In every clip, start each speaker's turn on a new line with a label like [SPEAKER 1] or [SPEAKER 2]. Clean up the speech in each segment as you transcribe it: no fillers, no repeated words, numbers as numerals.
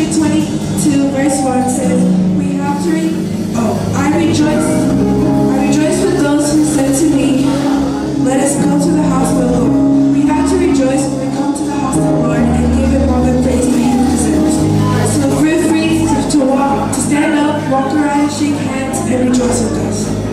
[SPEAKER 1] Matthew 22, verse 1 says, We have to oh, I rejoice, I rejoice with those who said to me, Let us go to the house of the Lord. We have to rejoice when we come to the house of the Lord and give him all the praise that he deserves. So feel free to walk, to stand up, walk around, shake hands, and rejoice with us.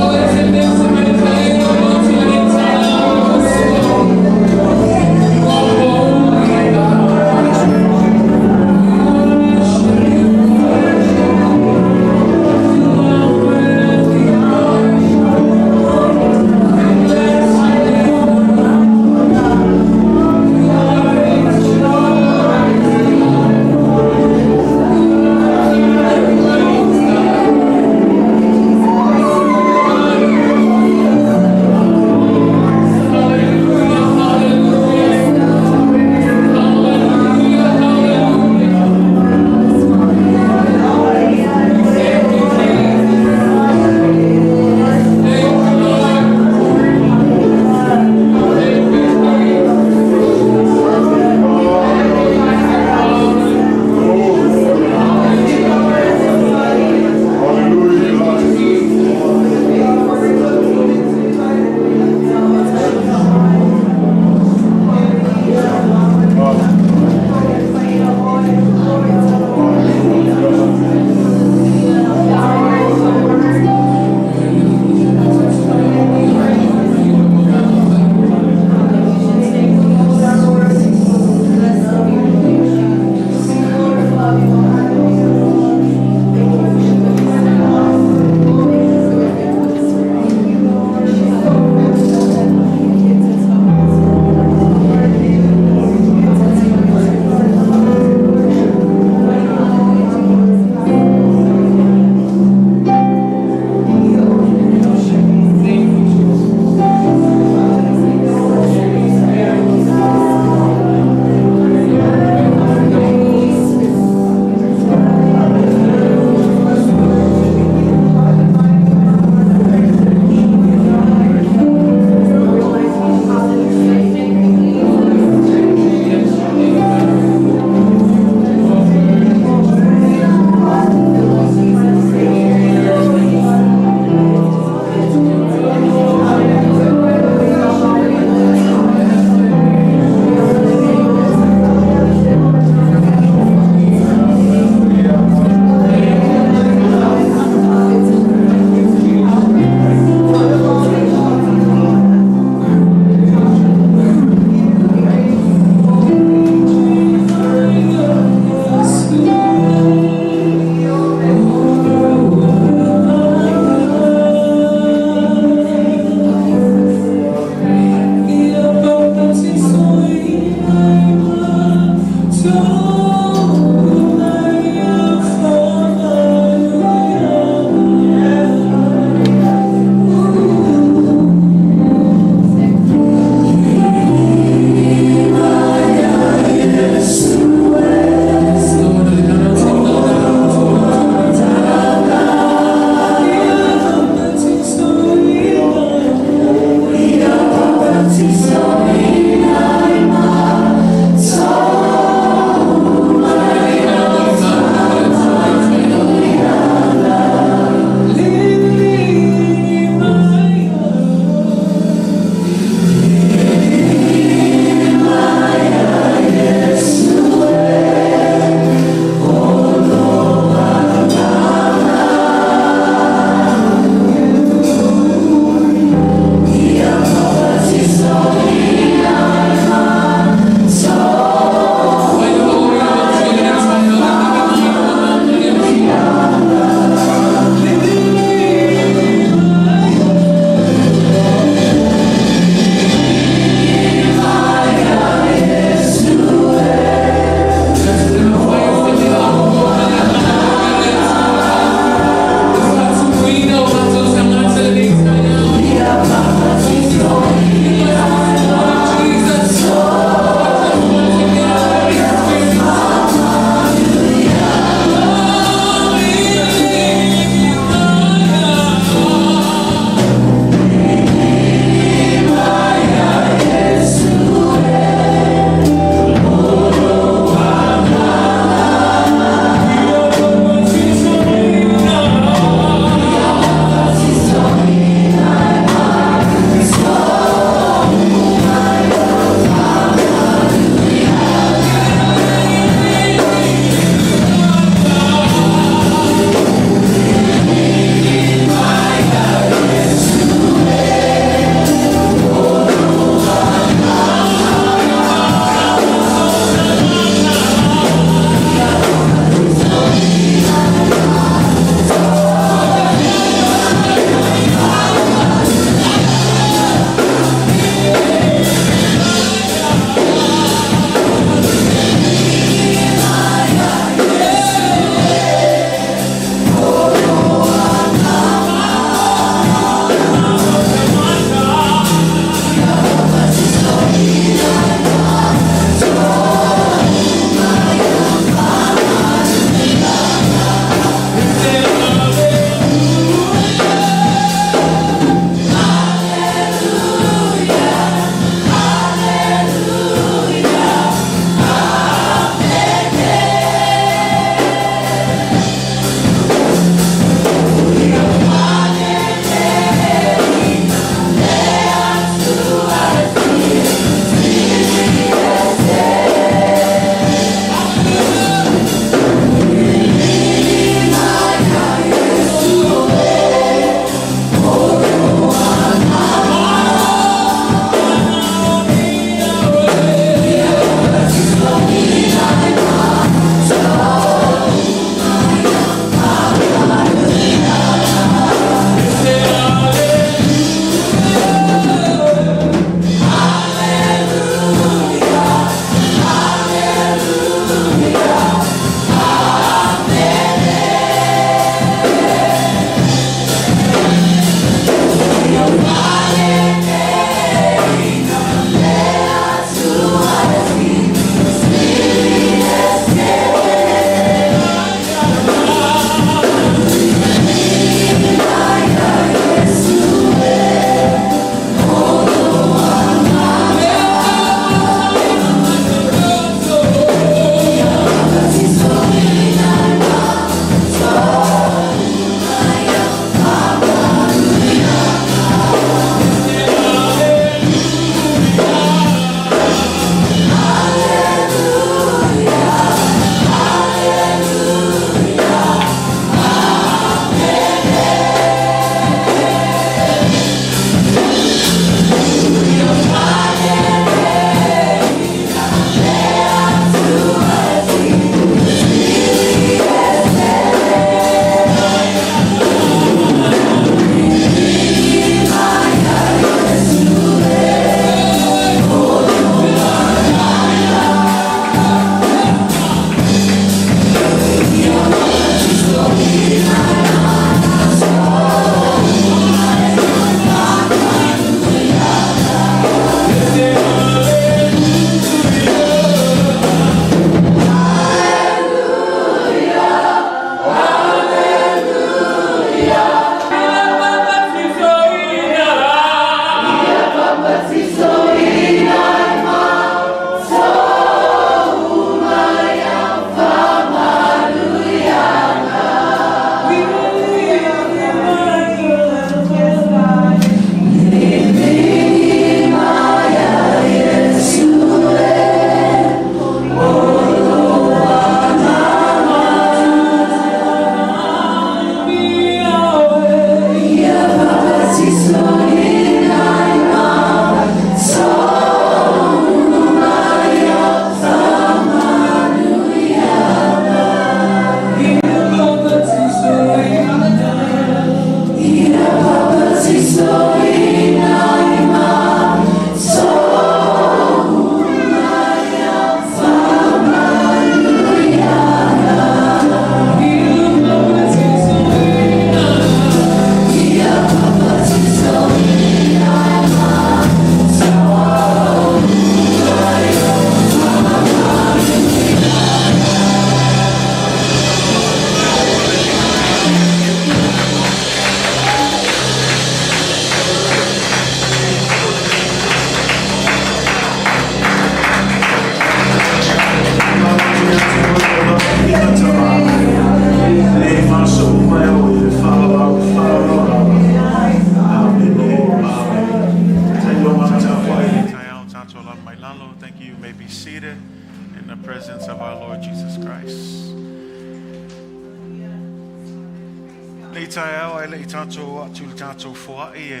[SPEAKER 2] Lenei taeao ae le i tatou oo atu i le tatou foai e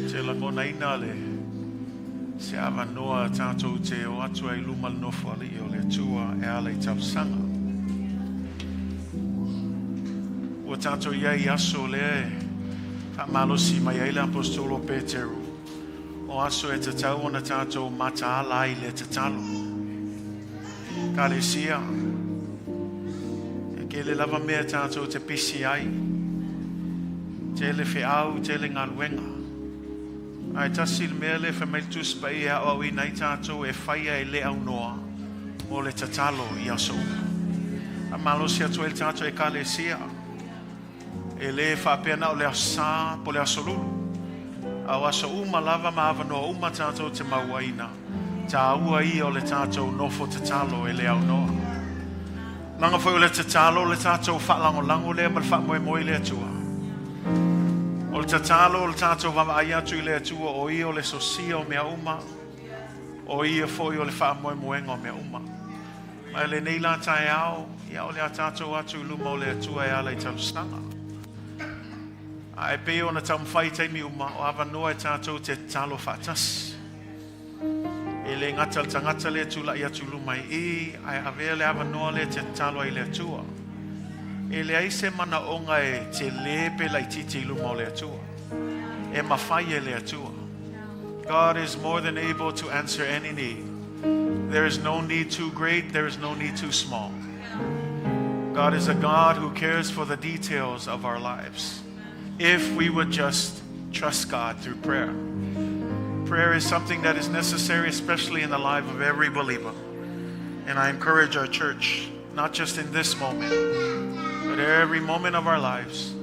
[SPEAKER 2] te lagonaina le se avanoa tatou te o atu ai i luma le Nofoalii o le Atua e ala i talosaga. Ua tatou i ai i aso lea e faamalosi mai ai le Aposetolo o Peteru, o aso e tatau ona tatou mataala ai le tatalo. Ekalesia, e tele lava mea tatou te pisi ai, tele feau, tele galuega. Ae tasi le mea lea fai mai le Tusi Paia e aoaoina ai tatou e faia e le aunoa o le tatalo i aso uma. Faamalosi atu ai le tatou Ekalesia, e le faapea na o le Aso Sa po o le Aso Lulu, a o aso uma lava ma avanoa uma tatou te mauaina, taua ia o le tatou nofo tatalo e le aunoa. Leaga foi o le tatalo le tatou faalagolago lea ma le faamoemoe i le Atua. O le tatalo o le tatou vaavaai atu i le Atua, o ia o le sosia o mea uma, o ia foi o le faamoemoega o mea uma. Ma lenei la taeao, ia o le a tatou atu i luma o le Atua e ala i talosaga. Ae pei ona taumafai i taimi uma, o avanoa e tatou te tatalo faatasi. E le gata le tagata lea tulai atu i luma i i, ae avea le avanoa lea te tatalo ai i le Atua. E leai se manaoga e tele pe laitiiti i luma o le Atua. E mafai e le Atua. God is more than able to answer any need. There is no need too great, there is no need too small. God is a God who cares for the details of our lives. If we would just trust God through prayer. Prayer is something that is necessary, especially in the life of every believer. And I encourage our church, not just in this moment, but every moment of our lives,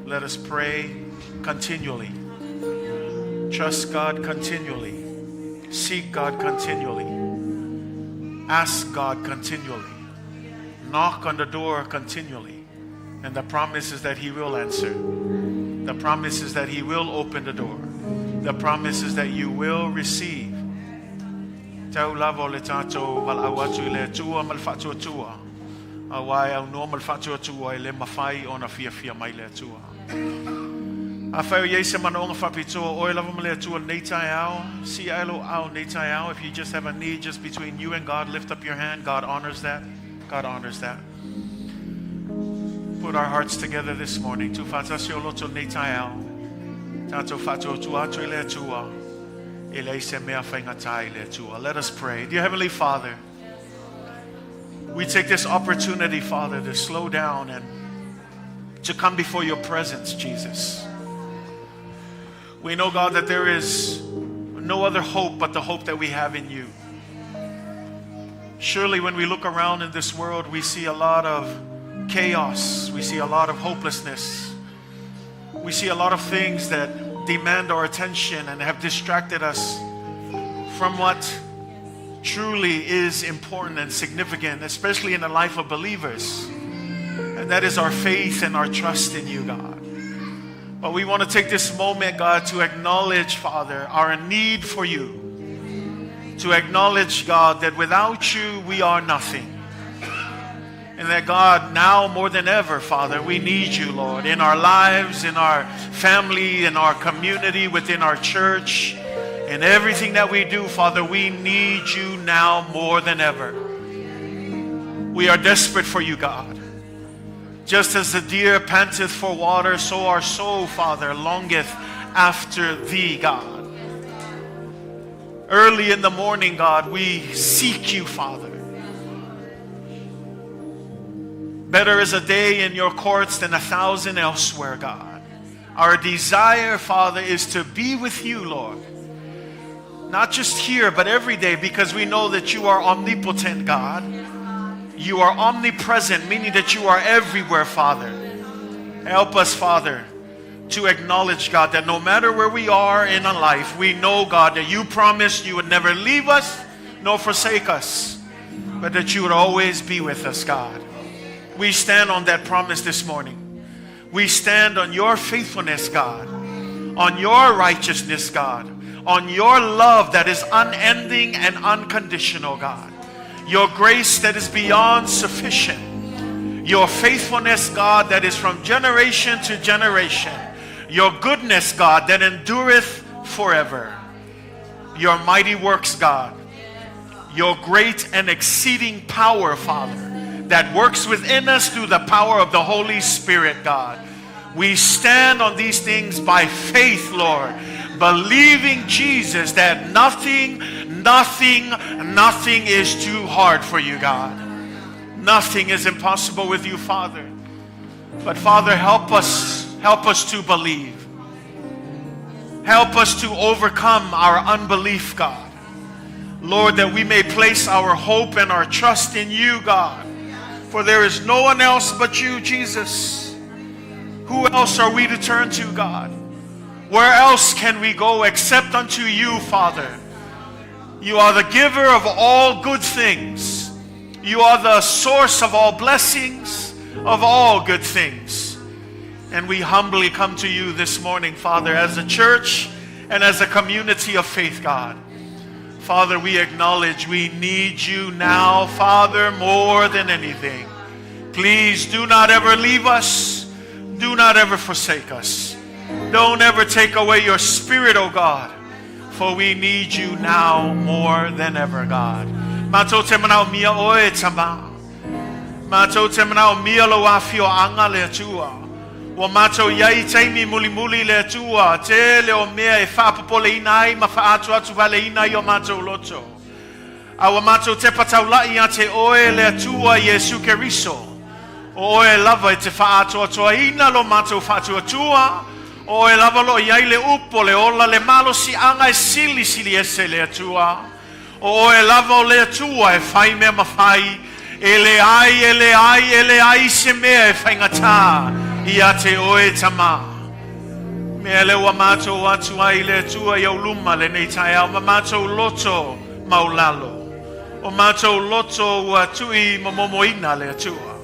[SPEAKER 2] let us pray continually. Trust God continually. Seek God continually. Ask God continually. Knock on the door continually. And the promise is that He will answer. The promise is that He will open the door. The promise is that you will receive. Tau lava o le tatou valaau atu i le Atua ma le faatuatua. Aua e aunoa ma le faatuatua e le mafai ona fiafia mai le Atua. Afai o i ai se manaoga faapitoa oe lava ma le Atua lenei taeao, sii ae lou aao lenei taeao. If you just have a need just between you and God, lift up your hand. God honors that. God honors that. Put our hearts together this morning. Tuufaatasi o loto lenei taeao. Tatou faatuatua atu i le Atua. E leai se mea faigata i le Atua. Let us pray. Dear Heavenly Father, we take this opportunity, Father, to slow down and to come before your presence, Jesus. We know, God, that there is no other hope but the hope that we have in you. Surely, when we look around in this world, we see a lot of chaos, we see a lot of hopelessness, we see a lot of things that demand our attention and have distracted us from what truly is important and significant, especially in the life of believers. And that is our faith and our trust in you, God. But we want to take this moment, God, to acknowledge, Father, our need for you. To acknowledge, God, that without you, we are nothing. And that, God, now more than ever, Father, we need you, Lord, in our lives, in our family, in our community, within our church, in everything that we do, Father, we need you now more than ever. We are desperate for you, God. Just as the deer panteth for water, so our soul, Father, longeth after thee, God. Early in the morning, God, we seek you, Father. Better is a day in your courts than 1,000 elsewhere, God. Our desire, Father, is to be with you, Lord. Not just here, but every day, because we know that you are omnipotent, God. You are omnipresent, meaning that you are everywhere, Father. Help us, Father, to acknowledge, God, that no matter where we are in our life, we know, God, that you promised you would never leave us nor forsake us, but that you would always be with us, God. We stand on that promise this morning. We stand on your faithfulness, God, on your righteousness, God, on your love that is unending and unconditional, God. Your grace that is beyond sufficient. Your faithfulness, God, that is from generation to generation. Your goodness, God, that endureth forever. Your mighty works, God. Your great and exceeding power, Father, that works within us through the power of the Holy Spirit, God. We stand on these things by faith, Lord, believing, Jesus, that nothing, nothing, nothing is too hard for you, God. Nothing is impossible with you, Father. But Father, help us, help us to believe. Help us to overcome our unbelief, God. Lord, that we may place our hope and our trust in you, God. For there is no one else but you, Jesus. Who else are we to turn to, God? Where else can we go except unto you, Father? You are the giver of all good things. You are the source of all blessings, of all good things. And we humbly come to you this morning, Father, as a church and as a community of faith, God. Father, we acknowledge we need you now, Father, more than anything. Please do not ever leave us. Do not ever forsake us. Don't ever take away your spirit, O God, for we need you now more than ever, God. Matou te manaomia oe Tama. Matou te manaomia lou afioaga le Atua. Ua matou i ai i taimi mulimuli le Atua, tele o mea e faapopoleina ai ma faaatuatuvaleina ai o matou loto. A ua matou tepa taulaʻi ia te Oe le Atua Iesu Keriso. O Oe lava e te faaatoatoaina lo matou faatuatua, o Oe lava o loo i ai le upu o le ola, le malosiaga e silisili ese le Atua. O Oe lava o le Atua e fai mea mafai, e leai, e leai, e leai se mea e faigata ia te Oe Tama. Mea lea ua matou o atu ai i le Atua i ou luma lenei taeao ma matou loto maulalo. O matou loto ua tui momomoina le Atua.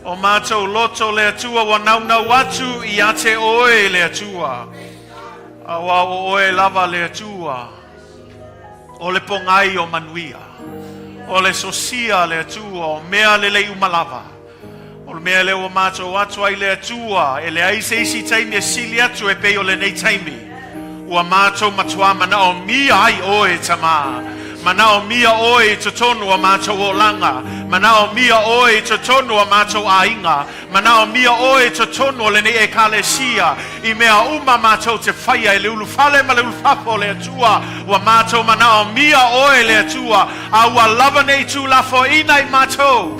[SPEAKER 2] O matou loto le Atua ua naunau atu ia te Oe le Atua. Auā o Oe lava le Atua. O le pogai o manuia. O le sosia le Atua o mea lelei uma lava. O le mea lea ua matou atu ai le Atua, e leai se isi taimi e sili atu e pei o lenei taimi. Ua matou matuā manaomia ai Oe, Tama. Manaomia Oe i totonu o matou olaga. Manaomia Oe i totonu o matou aiga. Manaomia Oe i totonu o lenei Ekalesia, i mea uma matou te faia e le ulufale ma le ulufafo o le Atua. Ua matou manaomia Oe, le Atua, a ua lava nei tulafoina i matou.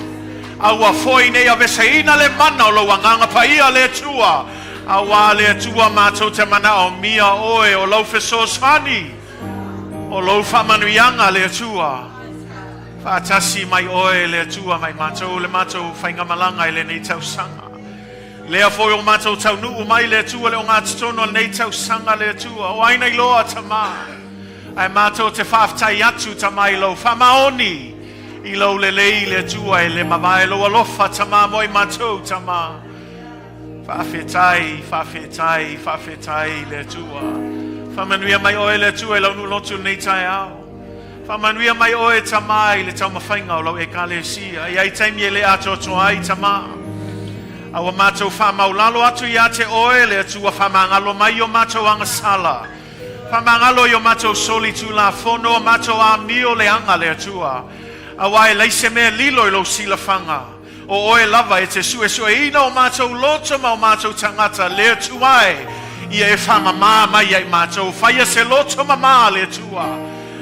[SPEAKER 2] A ua foi nei aveseina le mana o lou Agaga Paia, le Atua, auā le Atua matou te manaomia Oe, o lou fesoasoani, o lou faamanuiaga, le Atua. Faatasi mai Oe, le Atua, mai matou le matou faigamalaga i lenei tausaga. Lea foi o matou taunuu mai, le Atua, le ogatotonu o lenei tausaga, le Atua. O ai na iloa, Tama? Ae matou te faafetai atu, Tama, i lou faamaoni, i lou lelei, le Atua, e le mavae lou alofa, Tama, mo i matou, Tama. Faafetai, faafetai, faafetai, le Atua. Faamanuia mai Oe, le Atua, i lau nuu lotu lenei taeao. Faamanuia mai Oe, Tama, i le taumafaiga o lau Ekalesia. E i ai taimi e le atoatoa ai, Tama. A ua matou faamaulalo atu ia te Oe, le Atua, faamagalo mai i o matou agasala. Faamagalo i o matou soli tulafono, o matou amio leaga, le Atua. Auā e leai se mea lilo i lou silafaga. O Oe lava e te suesueina o matou loto ma o matou tagata, le Atua e, ia e faamamā mai ia i matou. Faia se loto mamā, le Atua.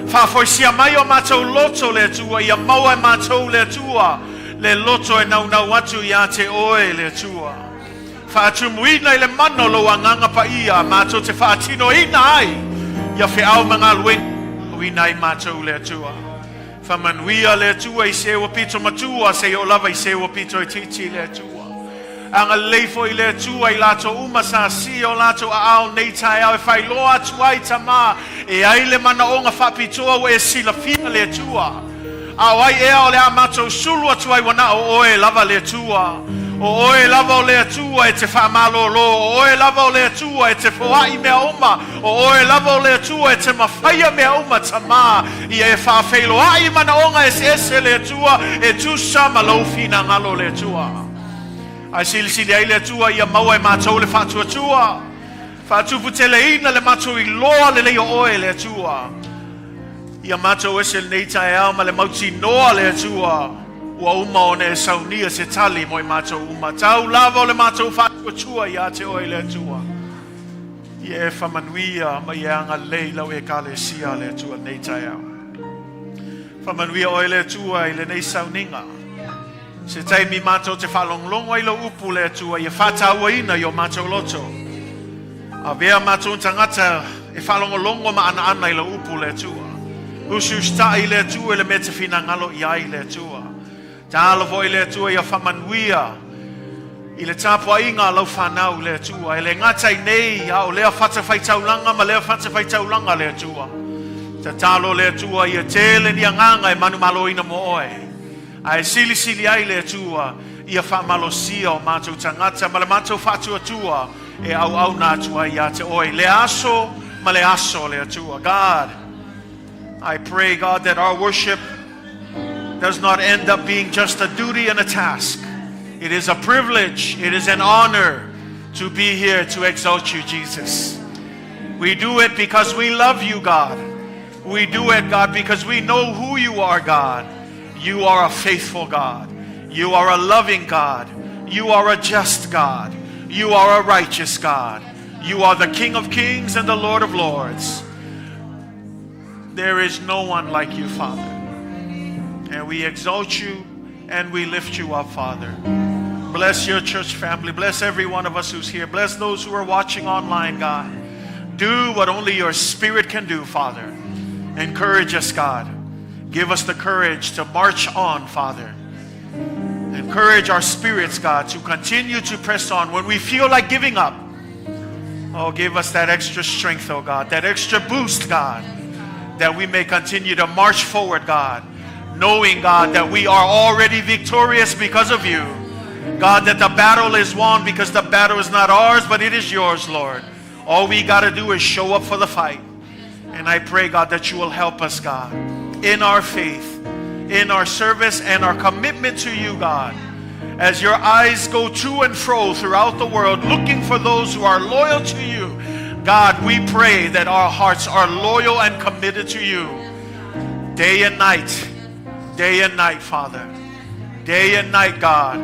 [SPEAKER 2] Faafoisia mai o matou loto, le Atua, ia maua e matou, le Atua, le loto e naunau atu ia te Oe, le Atua. Faatumuina i le mana o lou Agaga Paia matou te faatinoina ai ia feau ma galuega auina ai matou, le Atua. Faamanuia le Atua i se ua pito matua seia oo lava i se ua pito itiiti, le Atua. Agalelei foi le Atua i latou uma sa sia o latou aao nei taeao e faailoa atu ai, Tama, e ai le manaoga faapitoa ua e silafia, le Atua. A o ai ea o le a matou sulu atu ai ua na o Oe lava le Atua. O Oe lava o le Atua e te faamalōlō, o Oe lava o le Atua e te foaʻi mea uma, o Oe lava o le Atua e te mafaia mea uma, Tama, ia e faafeiloaʻi manaoga eseese le Atua e tusa ma Lou finagalo le Atua. Ae silisili ai le Atua ia maua e matou le faatuatua. Faatuputeleina le matou iloa lelei o oe le Atua. Ia matou ese lenei taeao ma le mautinoa le Atua ua uma ona e saunia se tali mo i matou uma. Tau lava o le matou faatuatua ia te oe le Atua. Ia e faamanuia ma ia agalelei lau Ekalesia le Atua lenei taeao. Faamanuia oe le Atua i lenei sauniga. Se taimi matou te faalogologo ai lau upu le Atua ia faatauaina i o matou loto. Avea matou tagata e faalogologo ma anaana i lau upu le Atua. Usiusitai le Atua i le mea te finagalo i ai le Atua. Tatalo foi le Atua ia faamanuia i le tapuaiga a lau fanau le Atua. E le gata i nei, a o lea fatafaitaulaga ma lea fatafaitaulaga le Atua. Tatalo le Atua ia tele ni agaga e manumaloina mo oe. Ae silisili ai le Atua ia faamalosia o matou tagata ma le matou faatuatua e auauna atu ai ia te oe. Le aso ma le aso le Atua. God, I pray, God, that our worship does not end up being just a duty and a task. It is a privilege, it is an honor to be here to exalt you, Jesus. We do it because we love you, God. We do it, God, because we know who you are, God. You are a faithful God. You are a loving God. You are a just God. You are a righteous God. You are the King of kings and the Lord of lords. There is no one like you, Father. And we exalt you and we lift you up, Father. Bless your church family. Bless every one of us who's here. Bless those who are watching online, God. Do what only your Spirit can do, Father. Encourage us, God. Give us the courage to march on, Father. Encourage our spirits, God, to continue to press on when we feel like giving up. Oh, give us that extra strength, oh God, that extra boost, God, that we may continue to march forward, God, knowing, God, that we are already victorious because of you. God, that the battle is won because the battle is not ours, but it is yours, Lord. All we got to do is show up for the fight. And I pray, God, that you will help us, God, in our faith, in our service, and our commitment to you, God. As your eyes go to and fro throughout the world looking for those who are loyal to you, God, we pray that our hearts are loyal and committed to you day and night, Father. Day and night, God.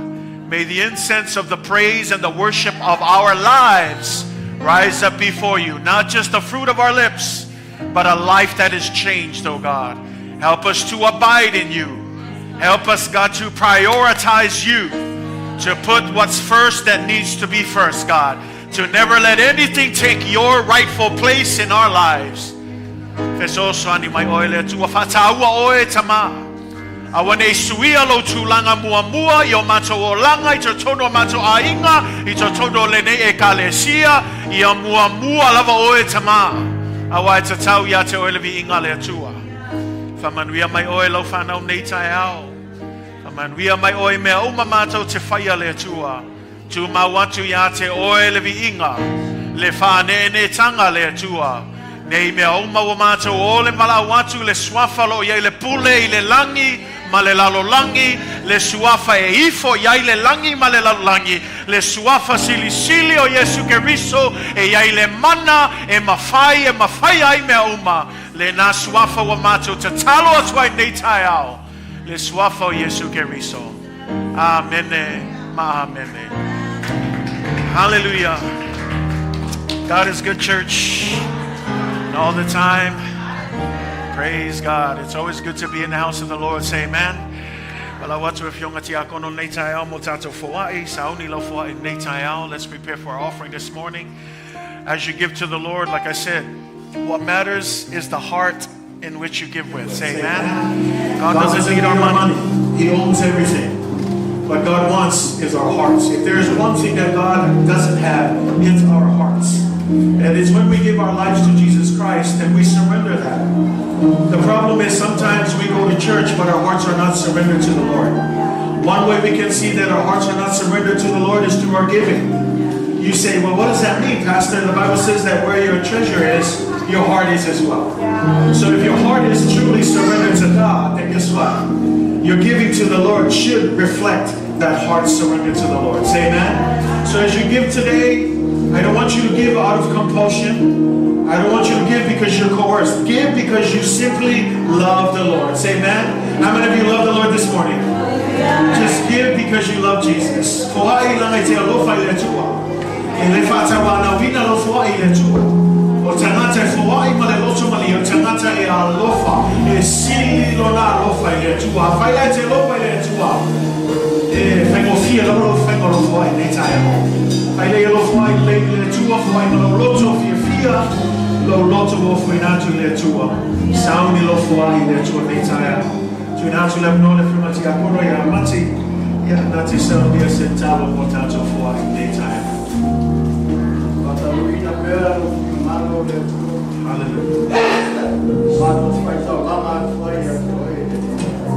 [SPEAKER 2] May the incense of the praise and the worship of our lives rise up before you. Not just the fruit of our lips, but a life that is changed, oh God. Help us to abide in you. Help us, God, to prioritize you, to put what's first that needs to be first, God. To never let anything take your rightful place in our lives. Fesoasoani mai oe le Atua faataua oe Tama. Aua nei suia lou tulaga muamua i o matou olaga i totonu o matou aiga i totonu o lenei Ekalesia ia muamua lava oe Tama. Auā e tatau ia te oe le viiga le Atua. Faamanuia mai oe lau fanau nei taeao. Faamanuia mai oe i mea uma matou te faia le Atua. Tumau atu ia te oe le viiga, le faaneeneetaga le Atua. Nei mea uma ua matou o le valaau atu i le suafa o lo o i ai le pule i le lagi ma le lalolagi, le suafa e ifo i ai le lagi ma le lalolagi, le suafa silisili o Iesu Keriso e i ai le mana e mafai e mafaia ai mea uma, lena suafa ua matou tatalo atu ai nei taeao, le suafa o Iesu Keriso. Amene ma amene. Hallelujah. God is good, church. And all the time. Praise God. It's always good to be in the house of the Lord. Say amen. Valaau atu e Afioga Tiakono nei taeao mo tatou foai, sauni lau foai nei taeao. Let's prepare for our offering this morning. As you give to the Lord, like I said, what matters is the heart in which you give with. Say amen. God doesn't need our money.
[SPEAKER 3] He owns everything. What God wants is our hearts. If there is one thing that God doesn't have, it's our hearts. And it's when we give our lives to Jesus Christ that we surrender that. The problem is sometimes we go to church, but our hearts are not surrendered to the Lord. One way we can see that our hearts are not surrendered to the Lord is through our giving. You say, well, what does that mean, Pastor? The Bible says that where your treasure is, your heart is as well. So if your heart is truly surrendered to God, then guess what? Your giving to the Lord should reflect that heart surrendered to the Lord. Say amen. So as you give today, I don't want you to give out of compulsion. I don't want you to give because you're coerced. Give because you simply love the Lord. Say amen. How many of you love the Lord this morning? Just give because you love Jesus. Foai langa i te alofa i le Atua. E le whaatawanauina lo foai i le Atua. O tangata e foai ma le loto malie, o tangata e alofa, e sili lona alofa i le Atua. A whaila e te alofa i le Atua. E whaingofia lau lau whainga lo foai nei taeao. Whaila i alo foai le i le Atua, foai ma lau loto fia fia, lau loto o fuina atu i le Atua. Sauni lo foai i le Atua nei taeao. Tuina atu le avanoa le afioga i le Tiakono ia Mati, ia na te saunia se tatalo mo tatou foai nei taeao.
[SPEAKER 4] Faataluina pea lou finagalo o le Atua.
[SPEAKER 3] Hallelujah.
[SPEAKER 4] Matou te faitaulaga atu ai ia te oe e le Atua.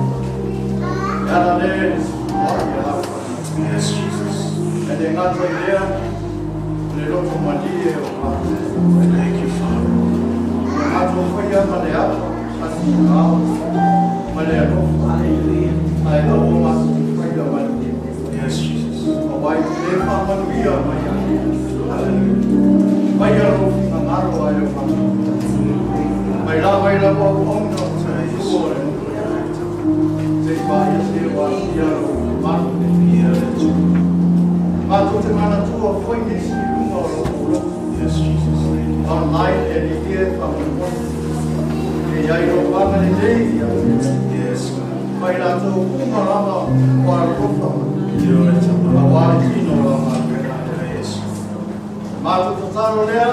[SPEAKER 4] E ala lea i le foai e lau
[SPEAKER 3] Yes, Jesus.
[SPEAKER 4] E le gata i lea, o le loto malie o matou.
[SPEAKER 3] Thank you, Father.
[SPEAKER 4] Ia matou faia ma le ata, fasigao, ma le alofa. Ae aua matou te faia malie.
[SPEAKER 3] Yes, Jesus.
[SPEAKER 4] Aua e te le faamanuia mai ia te.
[SPEAKER 3] Hallelujah.
[SPEAKER 4] Mai ia lou finagalo ae o matou. Mai lava i lau auauna o te tua o le nuu. Se i paia se o asia lou mamalu.
[SPEAKER 3] Ia le Atua.
[SPEAKER 4] Matou te manatua foi nisi i luga o lo outou loto.
[SPEAKER 3] Yes, Jesus. Thank you.
[SPEAKER 4] Online e alii e faamolemole. E i ai lou agalelei ia te.
[SPEAKER 3] Yes, God.
[SPEAKER 4] Mai latou uma lava o alofa.
[SPEAKER 3] Ia le Atua.
[SPEAKER 4] Aua le tino o la galuega.
[SPEAKER 3] Yes.
[SPEAKER 4] Matou tatalo lea,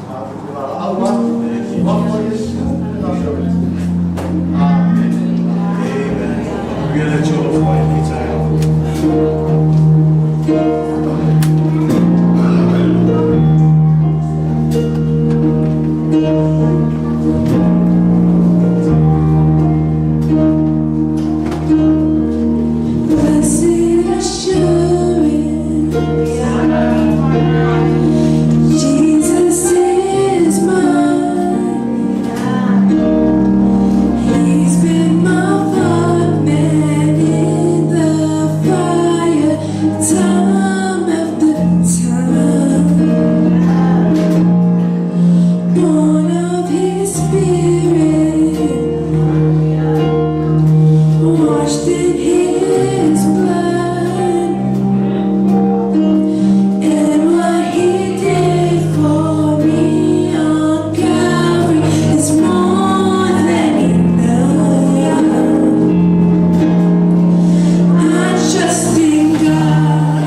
[SPEAKER 4] matou te valaau atu, Vamo Iesu le Nasareti. Amen.
[SPEAKER 3] Amen. Ia le Atua lo foai nei taeao.
[SPEAKER 1] Blessed assurance, Jesus is mine. He's been my fourth man in the fire, time after time. Born of His Spirit, washed in His blood, and what He did for me on Calvary is more than enough. I trust in God,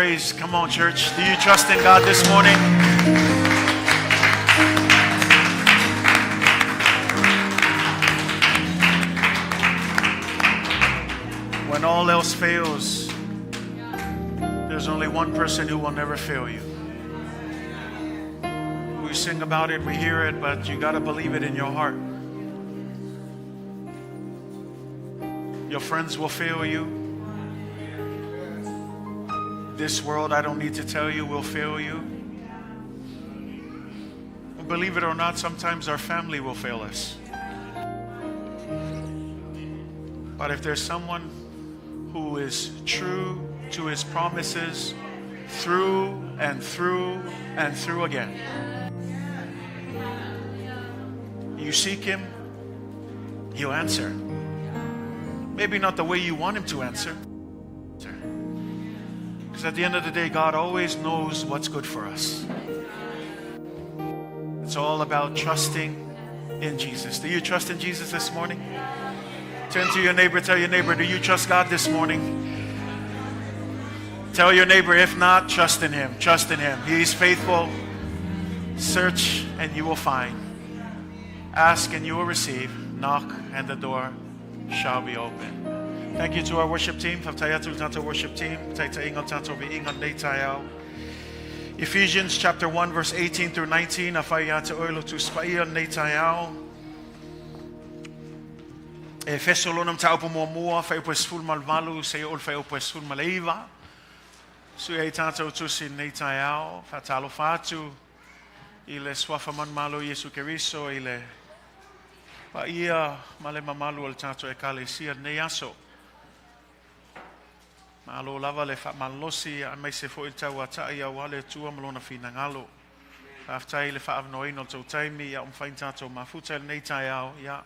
[SPEAKER 2] praise. Come on, church. Do you trust in God this morning? When all else fails, there's only one person who will never fail you. We sing about it, we hear it, but you got to believe it in your heart. Your friends will fail you. This world, I don't need to tell you, will fail you. Believe it or not, sometimes our family will fail us. But if there's someone who is true to his promises through and through and through again, you seek him, he'll answer. Maybe not the way you want him to answer. Because at the end of the day, God always knows what's good for us. It's all about trusting in Jesus. Do you trust in Jesus this morning? Turn to your neighbor, tell your neighbor, do you trust God this morning? Tell your neighbor, if not, trust in him. Trust in him. He's faithful. Search and you will find. Ask and you will receive. Knock and the door shall be open. Thank you to our worship team. Faafetai atu i le tatou worship team. Taitaiga o le tatou viiga i lenei taeao. Ephesians chapter 1 verse 18 through 19. Afai ia te oe le Tusi Paia i lenei taeao. Efeso lona mataupu muamua, fuaiupu e 18, seia oo i le fuaiupu e 19. Sui ai tatou tusi i lenei taeao, faatalofa atu i le suafa manumalo o Iesu Keriso i le paia ma le mamalu o le tatou Ekalesia i lenei aso. Malo lava le faamalolosi aemaise foi le tauatai aua le Atua ma lona finagalo. Faafetai i le faaavanoaina o le tou taimi ia ua mafai ona tatou mafuta i lenei taeao ia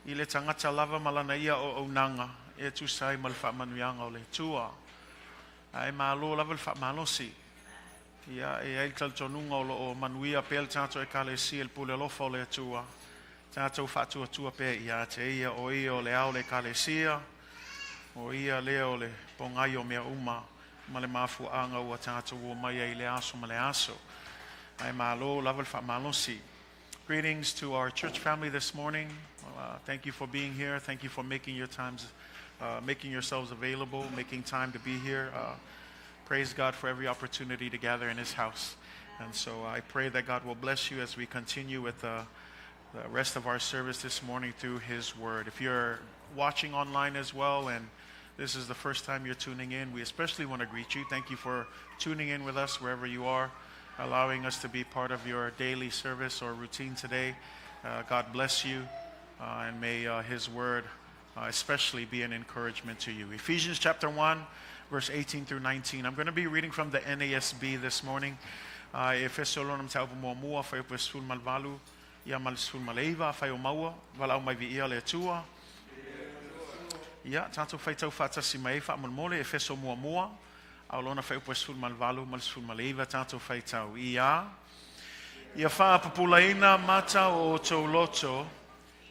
[SPEAKER 2] i le tagata lava ma lana ia auaunaga e tusa ai ma le faamanuiaga o le Atua. Ae malo lava le faamalosi. Ia, e i ai le talitonuga o lo o manuia pea le tatou Ekalesia i le pule alofa o le Atua. Tatou faatuatua pea ia te ia, o ia o le ao o le Ekalesia, o ia lea o le pogai o mea uma ma le mafuaaga ua tatou omai ai i le aso ma le aso. Ae malo lava le faamalosi. Greetings to our church family this morning. Thank you for being here. Thank you for making your times, making yourselves available, making time to be here. Praise God for every opportunity to gather in His house. And so I pray that God will bless you as we continue with the rest of our service this morning through His Word. If you're watching online as well and this is the first time you're tuning in, we especially want to greet you. Thank you for tuning in with us wherever you are, allowing us to be part of your daily service or routine today. God bless you, and may His Word especially be an encouragement to you. Ephesians chapter 1, verse 18 through 19. I'm going to be reading from the NASB this morning. Efeso lona mataupu muamua, fuaiupu e 18, ia ma le 19, afai o maua, valaau mai viia le Atua. Ia, tatou faitau faatasi mai ai faamolemole, Efeso muamua, a o lona fuaiupu e 18 ma le 19 tatou faitau. Ia, ia faapupulaina mata o outou loto,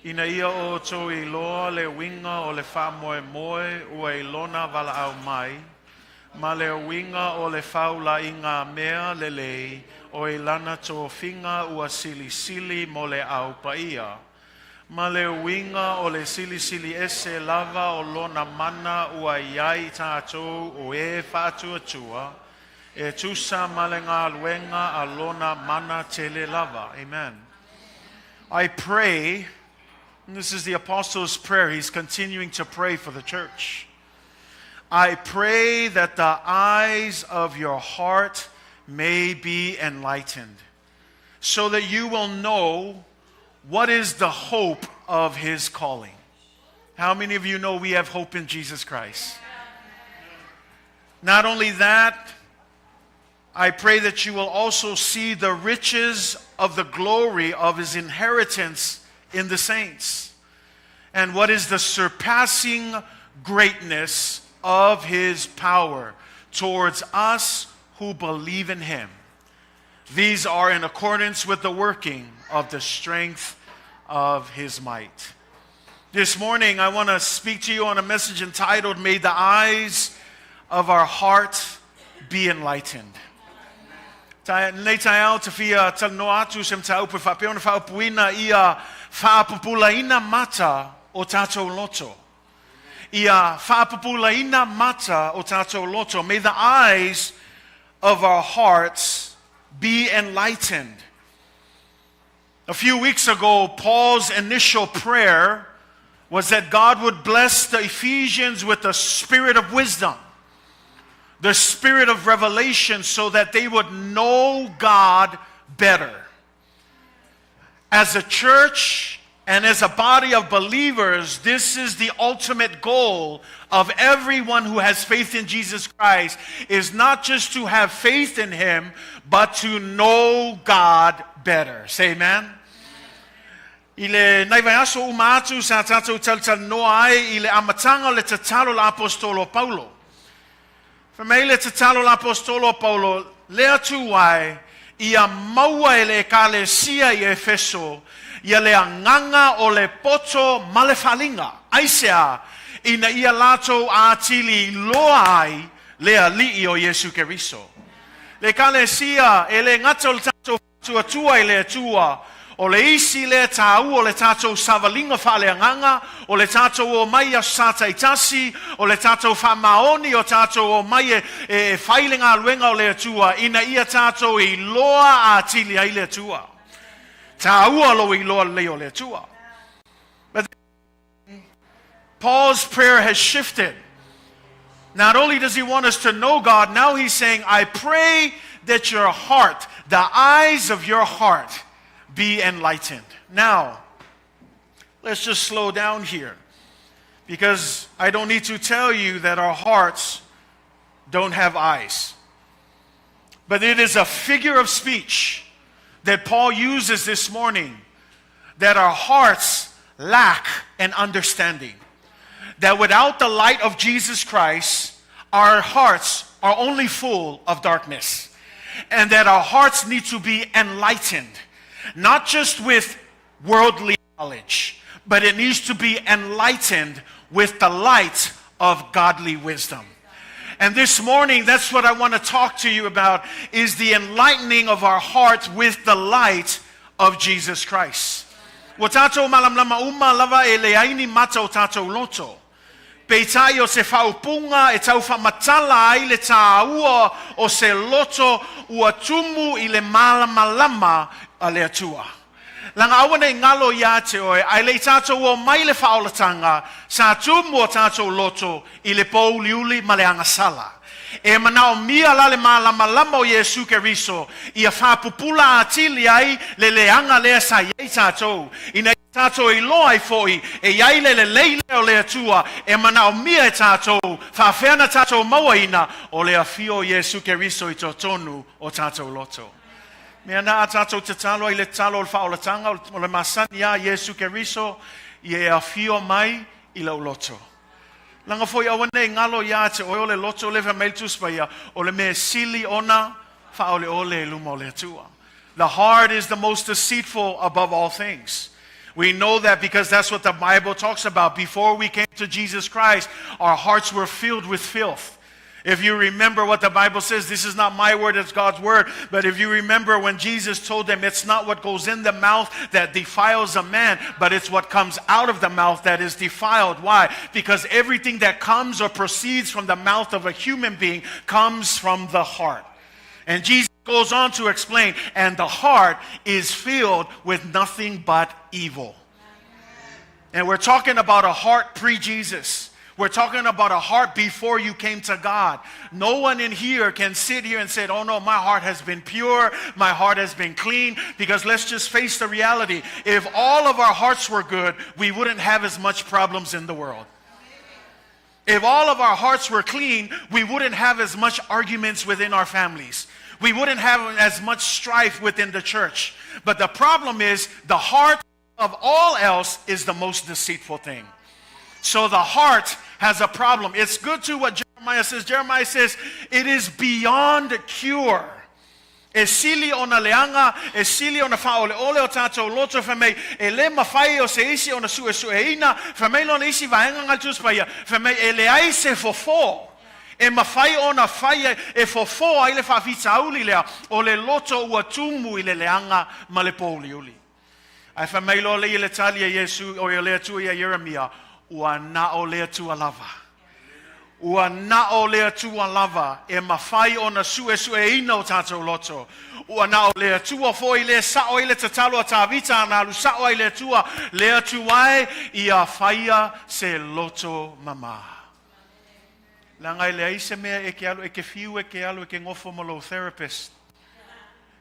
[SPEAKER 2] ina ia outou iloa le uiga o le faamoemoe ua i lona valaau mai, ma le uiga o le faulaiga mea lelei o i lana tofiga ua silisili mo le Au Paia. Ma le uiga o le silisili ese lava o lona mana ua i ai tatou o e faatuatua, e tusa ma le galuega a lona mana tele lava. Amen. I pray, and this is the apostles' prayer, he's continuing to pray for the church. I pray that the eyes of your heart may be enlightened, so that you will know what is the hope of his calling. How many of you know we have hope in Jesus Christ? Not only that, I pray that you will also see the riches of the glory of his inheritance in the saints, and what is the surpassing greatness of his power towards us who believe in him. These are in accordance with the working of the strength of his might. This morning, I want to speak to you on a message entitled, May the Eyes of Our Heart be enlightened. Lenei taeao ou te fia talanoa atu se mataupu e faapea ona faaupuina ia faapupulaina mata o tatou loto. Ia faapupulaina mata o tatou loto. May the eyes of our hearts be enlightened. A few weeks ago, Paul's initial prayer was that God would bless the Ephesians with the spirit of wisdom, the spirit of revelation, so that they would know God better. As a church and as a body of believers, this is the ultimate goal of everyone who has faith in Jesus Christ, is not just to have faith in him, but to know God better. Say amen. I le nai vaiaso uma atu sa tatou talatalanoa ai i le amataga o le tatalo a le Aposetolo o Paulo. Fai mai le tatalo a le Aposetolo o Paulo, Le Atua e, ia maua e le Ekalesia i Efeso ia le agaga o le poto ma le faaaliga. Aisea? Ina ia latou atili iloa ai le Alii o Iesu Keriso. Le Ekalesia, e le gata o le tatou Tuatua i le Atua, o le isi lea tāua o le tātou savaliga faaleagaga, o le tātou omai i aso Sa taitasi, o le tātou faamaoni o tātou omai e, e fai le galuega o le Atua, ina ia tātou iloa atili ai le Atua. Tāua lou iloa lelei o le Atua. But Paul's prayer has shifted. Not only does he want us to know God, now he's saying, I pray that your heart, the eyes of your heart, be enlightened. Now, let's just slow down here because I don't need to tell you that our hearts don't have eyes. But it is a figure of speech that Paul uses this morning that our hearts lack an understanding. That without the light of Jesus Christ, our hearts are only full of darkness. And that our hearts need to be enlightened, not just with worldly knowledge, but it needs to be enlightened with the light of godly wisdom. And this morning, that's what I want to talk to you about, is the enlightening of our hearts with the light of Jesus Christ. Ua tatou malamalama uma lava e leai ni mata o tatou loto. Peitai o se faaupuga e tau faamatala ai le tāua o se loto ua tumu i le malamalama a le Atua. Leaga aua nei galo iā te oe, ae le i tatou omai le faaolataga, sa tumu o tatou loto i le pōuliuli ma le agasala. E manaomia la le malamalama o Iesu Keriso ia faapupula atili ai le leaga lea sa i ai tatou, ina ia tatou iloa ai foi e i ai le lelei lea o le Atua e manaomia e tatou, faafea na tatou mauaina o le afio o Iesu Keriso i totonu o tatou loto. Mea na a tatou tatalo ai le tatalo o le faaolataga o le masani a Iesu Keriso ia e afio mai i lou loto. Leaga foi aua nei galo iā te oe o le loto lea fai mai le Tusi Paia, o le mea sili ona faaoleole i luma o le Atua. The heart is the most deceitful above all things. We know that because that's what the Bible talks about. Before we came to Jesus Christ, our hearts were filled with filth. If you remember what the Bible says, this is not my word, it's God's word. But if you remember when Jesus told them, it's not what goes in the mouth that defiles a man, but it's what comes out of the mouth that is defiled. Why? Because everything that comes or proceeds from the mouth of a human being comes from the heart. And Jesus goes on to explain, and the heart is filled with nothing but evil. And we're talking about a heart pre Jesus. We're talking about a heart before you came to God. No one in here can sit here and say, Oh no, my heart has been pure, my heart has been clean. Because let's just face the reality. If all of our hearts were good, we wouldn't have as much problems in the world. If all of our hearts were clean, we wouldn't have as much arguments within our families. We wouldn't have as much strife within the church. But the problem is, the heart of all else is the most deceitful thing. So the heart has a problem. It's good to what Jeremiah says. Jeremiah says, it is beyond cure. E sili ona leaga, e sili ona faaoleole o tatou loto, fai mai, e le mafai o se isi ona suesueina, fai mai lona isi vaega ngai le Tusi Paia, fai mai, e leai se fofo. E mafai ona faia e fofo ai le faafitauli lea o le loto ua tumu i le leaga ma le pouliuli. Ae fai mai loa lea i le tali a Iesu, o le Atua ia Ieremia, ua na o le Atua lava. Ua na o le Atua lava e mafai ona suesueina o tatou loto. Ua na o le Atua foi le sa'o ai le tatalo a Tavita na alu sa'o ai le Atua, le Atua e ia faia se loto mamā. Leaga e leai se mea e ke alu, e ke fiu e ke alu e ke gofo ma lou therapist.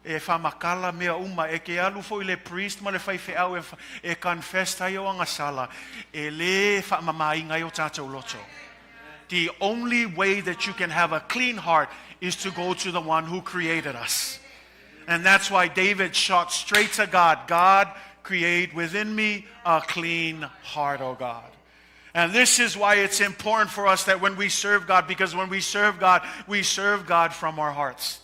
[SPEAKER 2] E faamakala mea uma, e ke alu foi i le priest ma le faifeau e, e confess ai o agasala, e lē faamamāina ai o tatou loto. The only way that you can have a clean heart is to go to the one who created us. And that's why David shot straight to God. God, create within me a clean heart, O God. And this is why it's important for us that when we serve God, because when we serve God, we serve God from our hearts.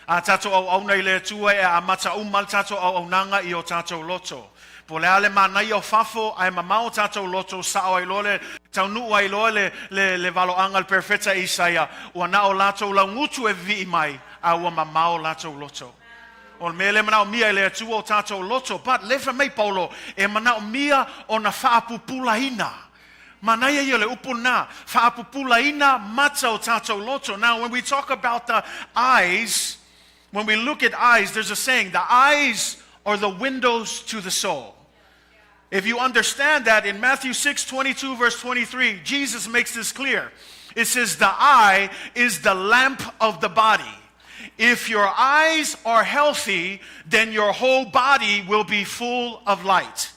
[SPEAKER 2] A tatou auauna i le Atua e amata uma le tatou auaunaga i o tatou loto. Po o le a le manaia o fafo, ae mamao o tatou loto, sa'o ai loa le taunuu ai loa le, le, le valoaga le perofeta Isaia, ua na o latou laugutu e vivii mai, a ua mamao latou loto. O le mea lea e manaomia e le Atua o tatou loto, but le fai mai Paulo, e manaomia ona faapupulaina. Manaia ia o le upu lena, faapupulaina mata o tatou loto. Now, when we talk about the eyes, when we look at eyes, there's a saying, the eyes are the windows to the soul. If you understand that, in Matthew 6 22, verse 23, Jesus makes this clear. It says, The eye is the lamp of the body. If your eyes are healthy, then your whole body will be full of light.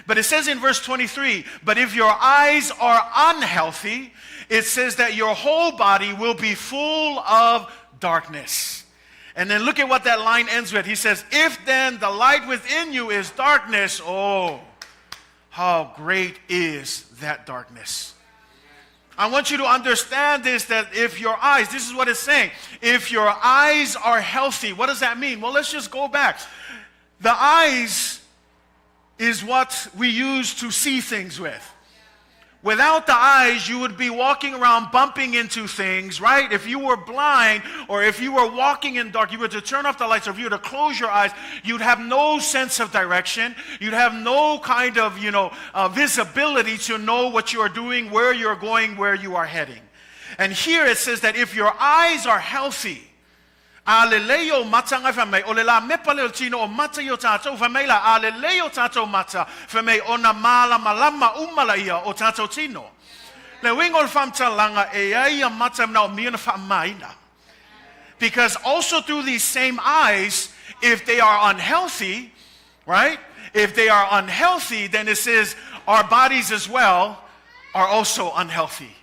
[SPEAKER 2] But it says in verse 23, but if your eyes are unhealthy, it says that your whole body will be full of darkness. And then look at what that line ends with. He says, If then the light within you is darkness, oh, how great is that darkness. I want you to understand this, that if your eyes, this is what it's saying, if your eyes are healthy, what does that mean? Well, let's just go back. The eyes is what we use to see things with. Without the eyes, you would be walking around bumping into things, right? If you were blind or if you were walking in dark, you were to turn off the lights or if you were to close your eyes, you'd have no sense of direction. You'd have no kind of, visibility to know what you are doing, where you're going, where you are heading. And here it says that if your eyes are healthy, a lelei ou mata ngai fai mai, o le lamepa lea o le tino o mata i o tatou, fai mai la, a lelei o tatou mata, fai mai, ona malamalama uma laia o tatou tino. Le uiga o le faamatalaga, e ai ia mata e manaomia ona faamamaina. Because also through these same eyes, if they are unhealthy, right? If they are unhealthy, then it says our bodies as well are also unhealthy.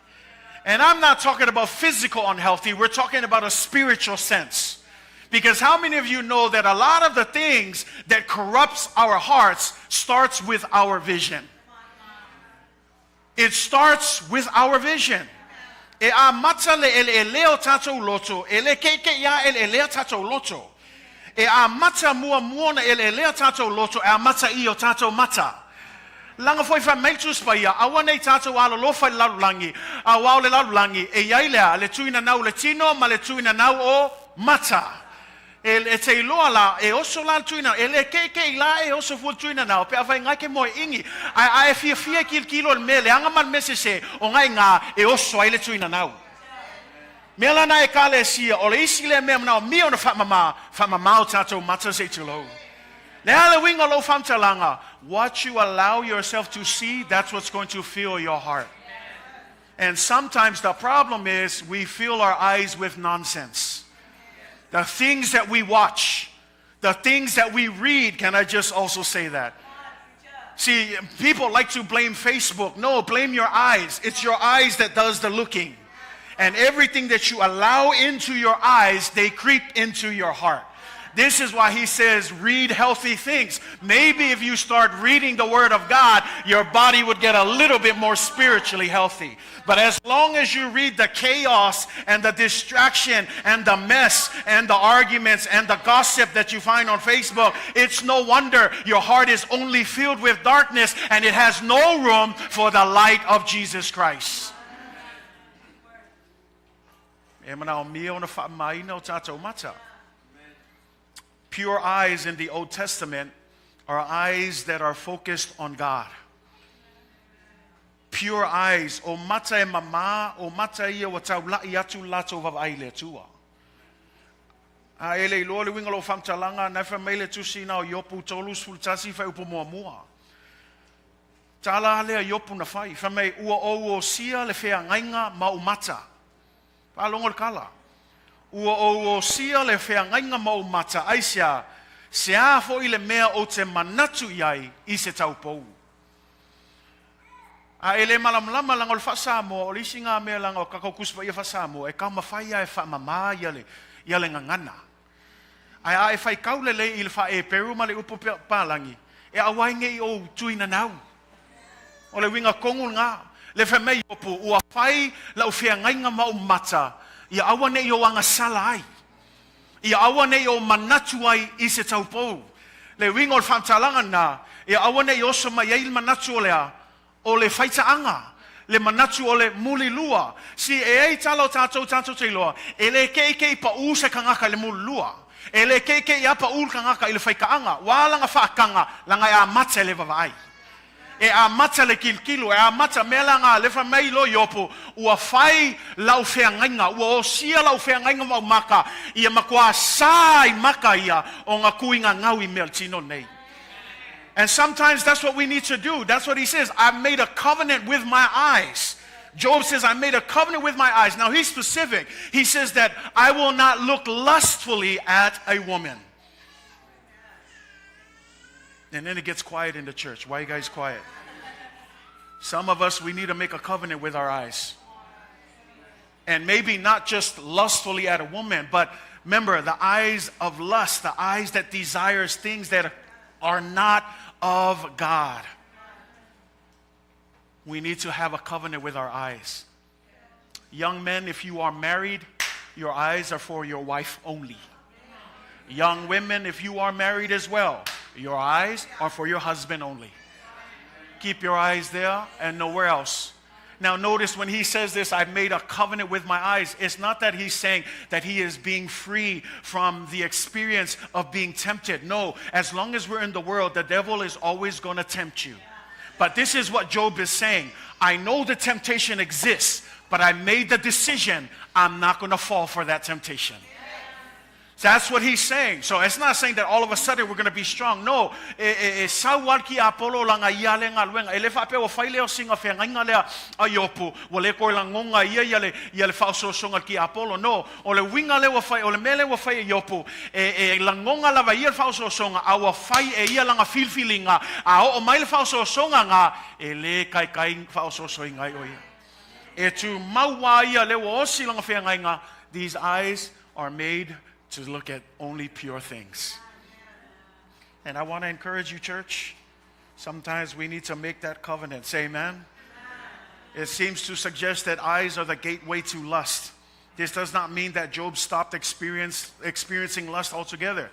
[SPEAKER 2] And I'm not talking about physical unhealthy, we're talking about a spiritual sense. Because how many of you know that a lot of the things that corrupts our hearts starts with our vision? It starts with our vision. E amata le eleelea o tatou loto, e le ke'eke'i a eleelea tatou loto. E amata muamua ona eleelea tatou loto, e amata i o tatou mata. Leaga foi fai mai le Tusi Paia, aua nei tatou alolofa i le lalolagi, auā o le lalolagi, e i ai le a? Le tuinanau o le tino ma le tuinanau o mata. E, e te iloa la, e oso la le tuinanau, e le ke'eke'i la e oso fua le tuinanau, pe afai ngai ke moe igi, ae a e fiafia e kilokilo i le mea leaga ma le mea sesē, o ngai gā e oso ai le tuinanau. Mea la na Ekalesia, o le isi lea mea manaomia ona faamamā, faamamā o tatou mata se i tulou. Le a le uiga o lou faamatalaga, what you allow yourself to see, that's what's going to fill your heart. And sometimes the problem is we fill our eyes with nonsense. The things that we watch, the things that we read, can I just also say that? See, people like to blame Facebook. No, blame your eyes. It's your eyes that does the looking. And everything that you allow into your eyes, they creep into your heart. This is why he says, read healthy things. Maybe if you start reading the Word of God, your body would get a little bit more spiritually healthy. But as long as you read the chaos and the distraction and the mess and the arguments and the gossip that you find on Facebook, it's no wonder your heart is only filled with darkness and it has no room for the light of Jesus Christ. E manaomia ona faamamaina o tatou mata. Pure eyes in the Old Testament are eyes that are focused on God. Pure eyes, o mata e mamā, o mata ia ua taula'i atu le latou vaavaai i le Atua. A e le iloa le uiga o lou faamatalaga, na e fai mai le tusi na o Iopu 31 fuaiupu muamua. Tala lea Iopu na fai, fai mai, ua ou osia le feagaiga ma ou mata. Faalogo le tala. Ua ou osia le feagaiga ma ou mata, aisea, se a foi le mea ou te manatu i ai i se taupou. A e le malamalama leaga o le faa-Samoa, o le isi ngā mea leaga o tatou Tusi Paia faa-Samoa, e taumafai lava e faamama ia le, ia le gagana. Ae a e faitau lelei i le faa-Eperu ma le upu Palagi, e aua ai ne i ou tuinanau. O le uiga tonu lena. Le fai mai Iopu, Ua fai lau feagaiga ma ou mata, ia aua ne i ou agasala ai, ia aua ne i ou manatu ai i se taupou. Le uiga o le faamatalaga lena, ia aua ne i oso mai ai le manatu o le a? O le faitaaga, le manatu o le mulilua. Si e ai tala o tatou tatou te iloa, e le keikei paʻū se kanaka i le mulilua. E le keikei a paʻū le kanaka i le faitaaga. Ua a lana faataga, laga e amata e le vaavaai. E amata le kilokilo, e amata mea la nga le fai mai lo Iopu, ua fai lau feagaiga, ua osia lau feagaiga ma ou maka, ia matua sa i maka ia o nga tuiga gau i mea o le tino nei. And sometimes that's what we need to do. That's what he says. I made a covenant with my eyes. Job says, I made a covenant with my eyes. Now he's specific. He says that I will not look lustfully at a woman. And then it gets quiet in the church. Why are you guys quiet? Some of us, we need to make a covenant with our eyes. And maybe not just lustfully at a woman, but remember the eyes of lust, the eyes that desires things that are not of God. We need to have a covenant with our eyes. Young men, if you are married, your eyes are for your wife only. Young women, if you are married as well, your eyes are for your husband only. Keep your eyes there and nowhere else. Now, notice when he says this, I've made a covenant with my eyes. It's not that he's saying that he is being free from the experience of being tempted. No, as long as we're in the world, the devil is always going to tempt you. But this is what Job is saying I know the temptation exists, but I made the decision I'm not going to fall for that temptation. That's what he's saying. So it's not saying that all of a sudden we're going to be strong. No, e, e, e sau al ki Apollo langa ia le ngaluenga. E le faapea ua fai lea o singa feagaiga lea a Iopu, ua le koe lagonga ia ia le, ia le faaosoosoga ki Apollo. No, o le uiga lea ua fai, o le mea lea ua fai e Iopu, e, e lagonga lava ia le faaosoosoga, a ua fai e ia langa filifiliga, a oo mai le faaosoosoga nga, e le kaikai faaosoosoina ai o ia. E tu maua ia le ua osi langa feagaiga, these eyes are made to look at only pure things. And I want to encourage you, church. Sometimes we need to make that covenant. Say amen. It seems to suggest that eyes are the gateway to lust. This does not mean that Job stopped experience, experiencing lust altogether.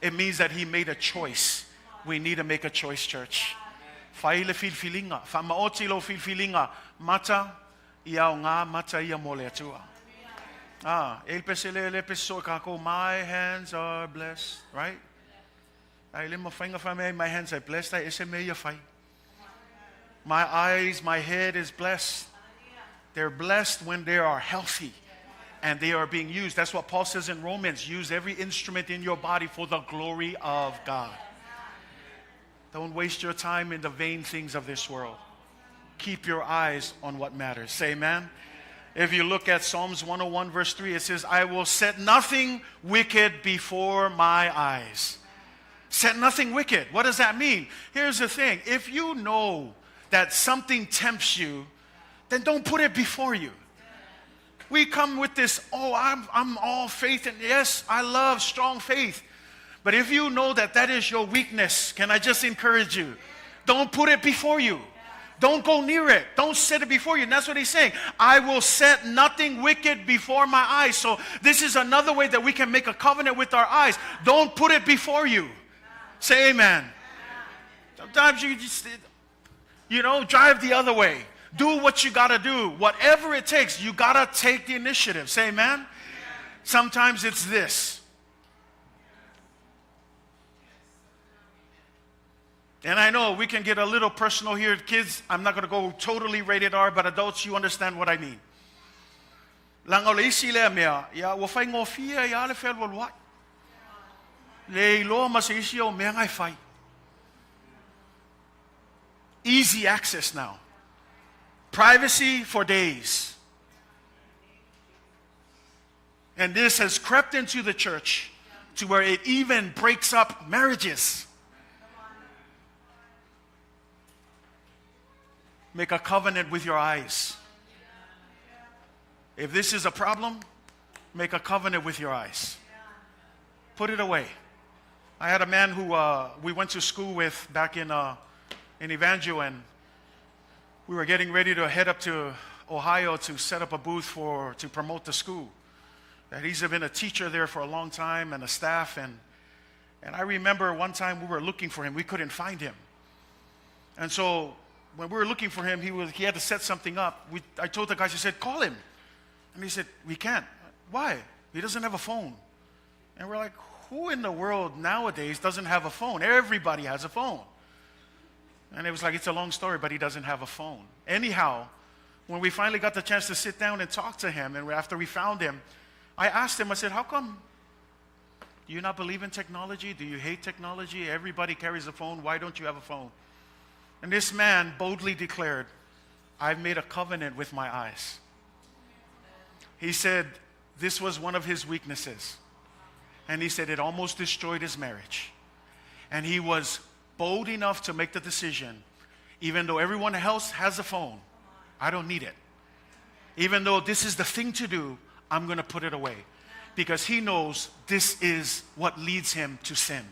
[SPEAKER 2] It means that he made a choice. We need to make a choice, church. Fai le filifiliga, faamaoti lou filifiliga, mata ia aoga mata ia mo le Atua. Ah, e le pese le le pese so ka ko my hands are blessed, right? Ai le mafai nga fai my hands are blessed, ai ese me ia fai. My eyes, my head is blessed. They're blessed when they are healthy and they are being used. That's what Paul says in Romans use every instrument in your body for the glory of God. Don't waste your time in the vain things of this world. Keep your eyes on what matters. Say amen. If you look at Psalms 101, verse 3, it says, I will set nothing wicked before my eyes. Set nothing wicked. What does that mean? Here's the thing if you know that something tempts you, then don't put it before you. We come with this, oh, I'm, I'm all faith, and yes, I love strong faith. But if you know that that is your weakness, can I just encourage you? Don't put it before you. Don't go near it. Don't set it before you. And that's what he's saying. I will set nothing wicked before my eyes. So this is another way that we can make a covenant with our eyes. Don't put it before you. Say amen. Sometimes you just, you know, drive the other way. Do what you got to do. Whatever it takes, you got to take the initiative. Say amen. Sometimes it's this. And I know we can get a little personal here. Kids, I'm not going to go totally rated R, but adults, you understand what I mean. Leaga o le isi lea mea, ia, ua faigofie ai lava le fealualuai. Le iloa ma se isi au mea na e fai. Easy access now. Privacy for days. And this has crept into the church to where it even breaks up marriages. Make a covenant with your eyes. If this is a problem, make a covenant with your eyes. Put it away. I had a man who we went to school with back in Evangel, and we were getting ready to head up to Ohio to set up a booth for to promote the school. That he's been a teacher there for a long time and a staff, and I remember one time we were looking for him, we couldn't find him. And so when we were looking for him, he had to set something up. I told the guys, I said, call him. And he said, we can't. Why? He doesn't have a phone. And we're like, who in the world nowadays doesn't have a phone? Everybody has a phone. And it was like, it's a long story, but he doesn't have a phone. Anyhow, when we finally got the chance to sit down and talk to him, and after we found him, I asked him, I said, how come do you not believe in technology? Do you hate technology? Everybody carries a phone. Why don't you have a phone? And this man boldly declared, I've made a covenant with my eyes. He said this was one of his weaknesses. And he said it almost destroyed his marriage. And he was bold enough to make the decision, even though everyone else has a phone, I don't need it. Even though this is the thing to do, I'm going to put it away. Because he knows this is what leads him to sin.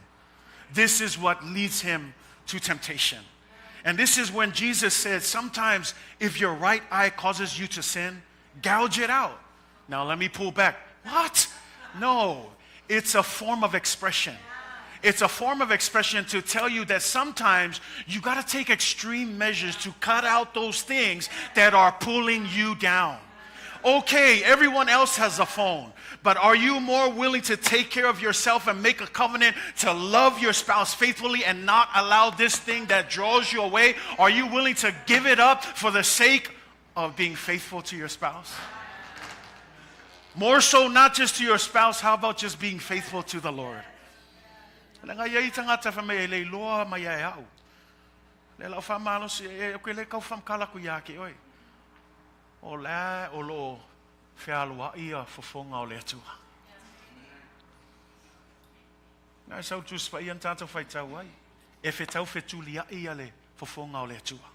[SPEAKER 2] This is what leads him to temptation. And this is when Jesus said, sometimes if your right eye causes you to sin, gouge it out. Now let me pull back. What? No, it's a form of expression. It's a form of expression to tell you that sometimes you got to take extreme measures to cut out those things that are pulling you down. Okay, everyone else has a phone, but are you more willing to take care of yourself and make a covenant to love your spouse faithfully and not allow this thing that draws you away? Are you willing to give it up for the sake of being faithful to your spouse? More so, not just to your spouse, how about just being faithful to the Lord? Leaga e i ai tagata fai mai e le iloa mai ia e au. Le lau faamalosi e ke le kau faamatala atu ia te oe. O la o lo o fealuai ia fofoga o le Atua. Na sau Tusi Paia na tatou faitau ai. E fetau fetuliai ia le fofoga o le Atua.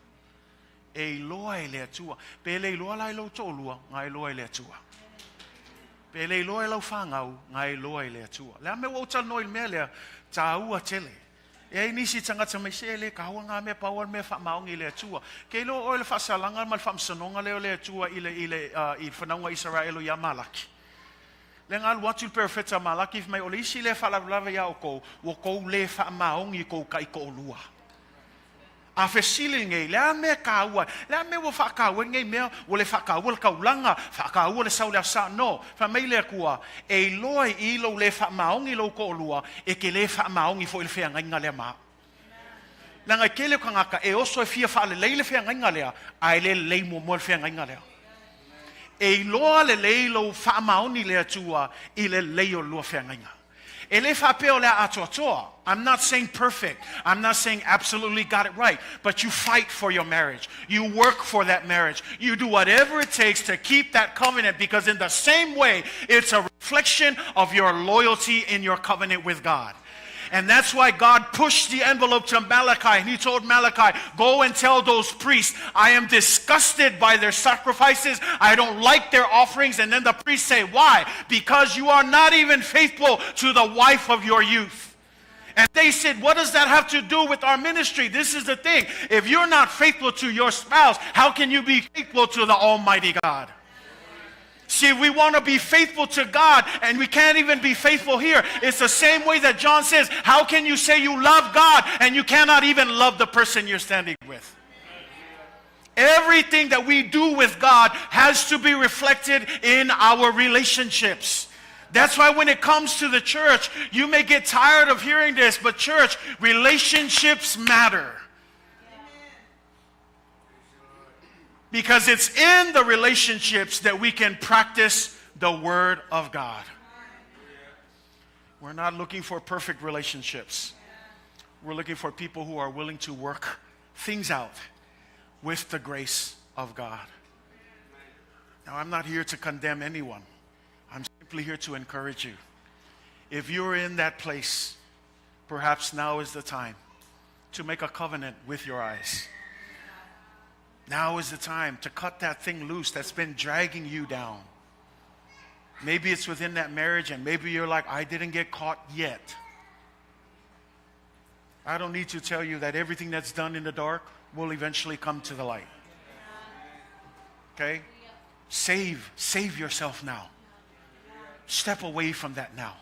[SPEAKER 2] E iloa e le Atua. Pe le iloa la e lou toalua, na iloa e le Atua. Pe le iloa e lau fanau, na iloa e le Atua. Le a mea ua ou talanoa i le mea lea, taua tele. E ai nisi tagata mai se le kaua ngā mea paua le mea faamaoni i le Atua. Ke iloa oe le faasalaga ma le faamasinoga lea o le Atua i le fanauga Isaraelu ia Malaki. Le galu atu le perofeta Malaki fai mai o le isi lea faalavelave iā outou, ua tou le faamaoni i kou taitoalua. A fesili lenei, le a mea taua, le a mea ua faataua nei mea, ua le faataua le taulaga, faataua le sau le aso Sa. No, fai mai le Atua, e iloa i lou le faamaoni lou toalua, e te le faamaoni foi le feagaiga lea ma au. Leaga e tele o tagata e oso e fia faalelei le feagaiga lea, ae le lelei muamua le feagaiga lea. E iloa lelei lou faamaoni le Atua i le lelei o le lua feagaiga. E le faapea o le a atoatoa. I'm not saying perfect. I'm not saying absolutely got it right. But you fight for your marriage. You work for that marriage. You do whatever it takes to keep that covenant, because in the same way, it's a reflection of your loyalty in your covenant with God. And that's why God pushed the envelope to Malachi. And he told Malachi, go and tell those priests, I am disgusted by their sacrifices. I don't like their offerings. And then the priests say, why? Because you are not even faithful to the wife of your youth. And they said, what does that have to do with our ministry? This is the thing. If you're not faithful to your spouse, how can you be faithful to the Almighty God? See, we want to be faithful to God, and we can't even be faithful here. It's the same way that John says, how can you say you love God and you cannot even love the person you're standing with? Everything that we do with God has to be reflected in our relationships. That's why when it comes to the church, you may get tired of hearing this, but church, relationships matter. Because it's in the relationships that we can practice the Word of God. We're not looking for perfect relationships. We're looking for people who are willing to work things out with the grace of God. Now, I'm not here to condemn anyone. I'm simply here to encourage you. If you're in that place, perhaps now is the time to make a covenant with your eyes. Now is the time to cut that thing loose that's been dragging you down. Maybe it's within that marriage, and maybe you're like, I didn't get caught yet. I don't need to tell you that everything that's done in the dark will eventually come to the light. Okay? Save yourself now. Step away from that now.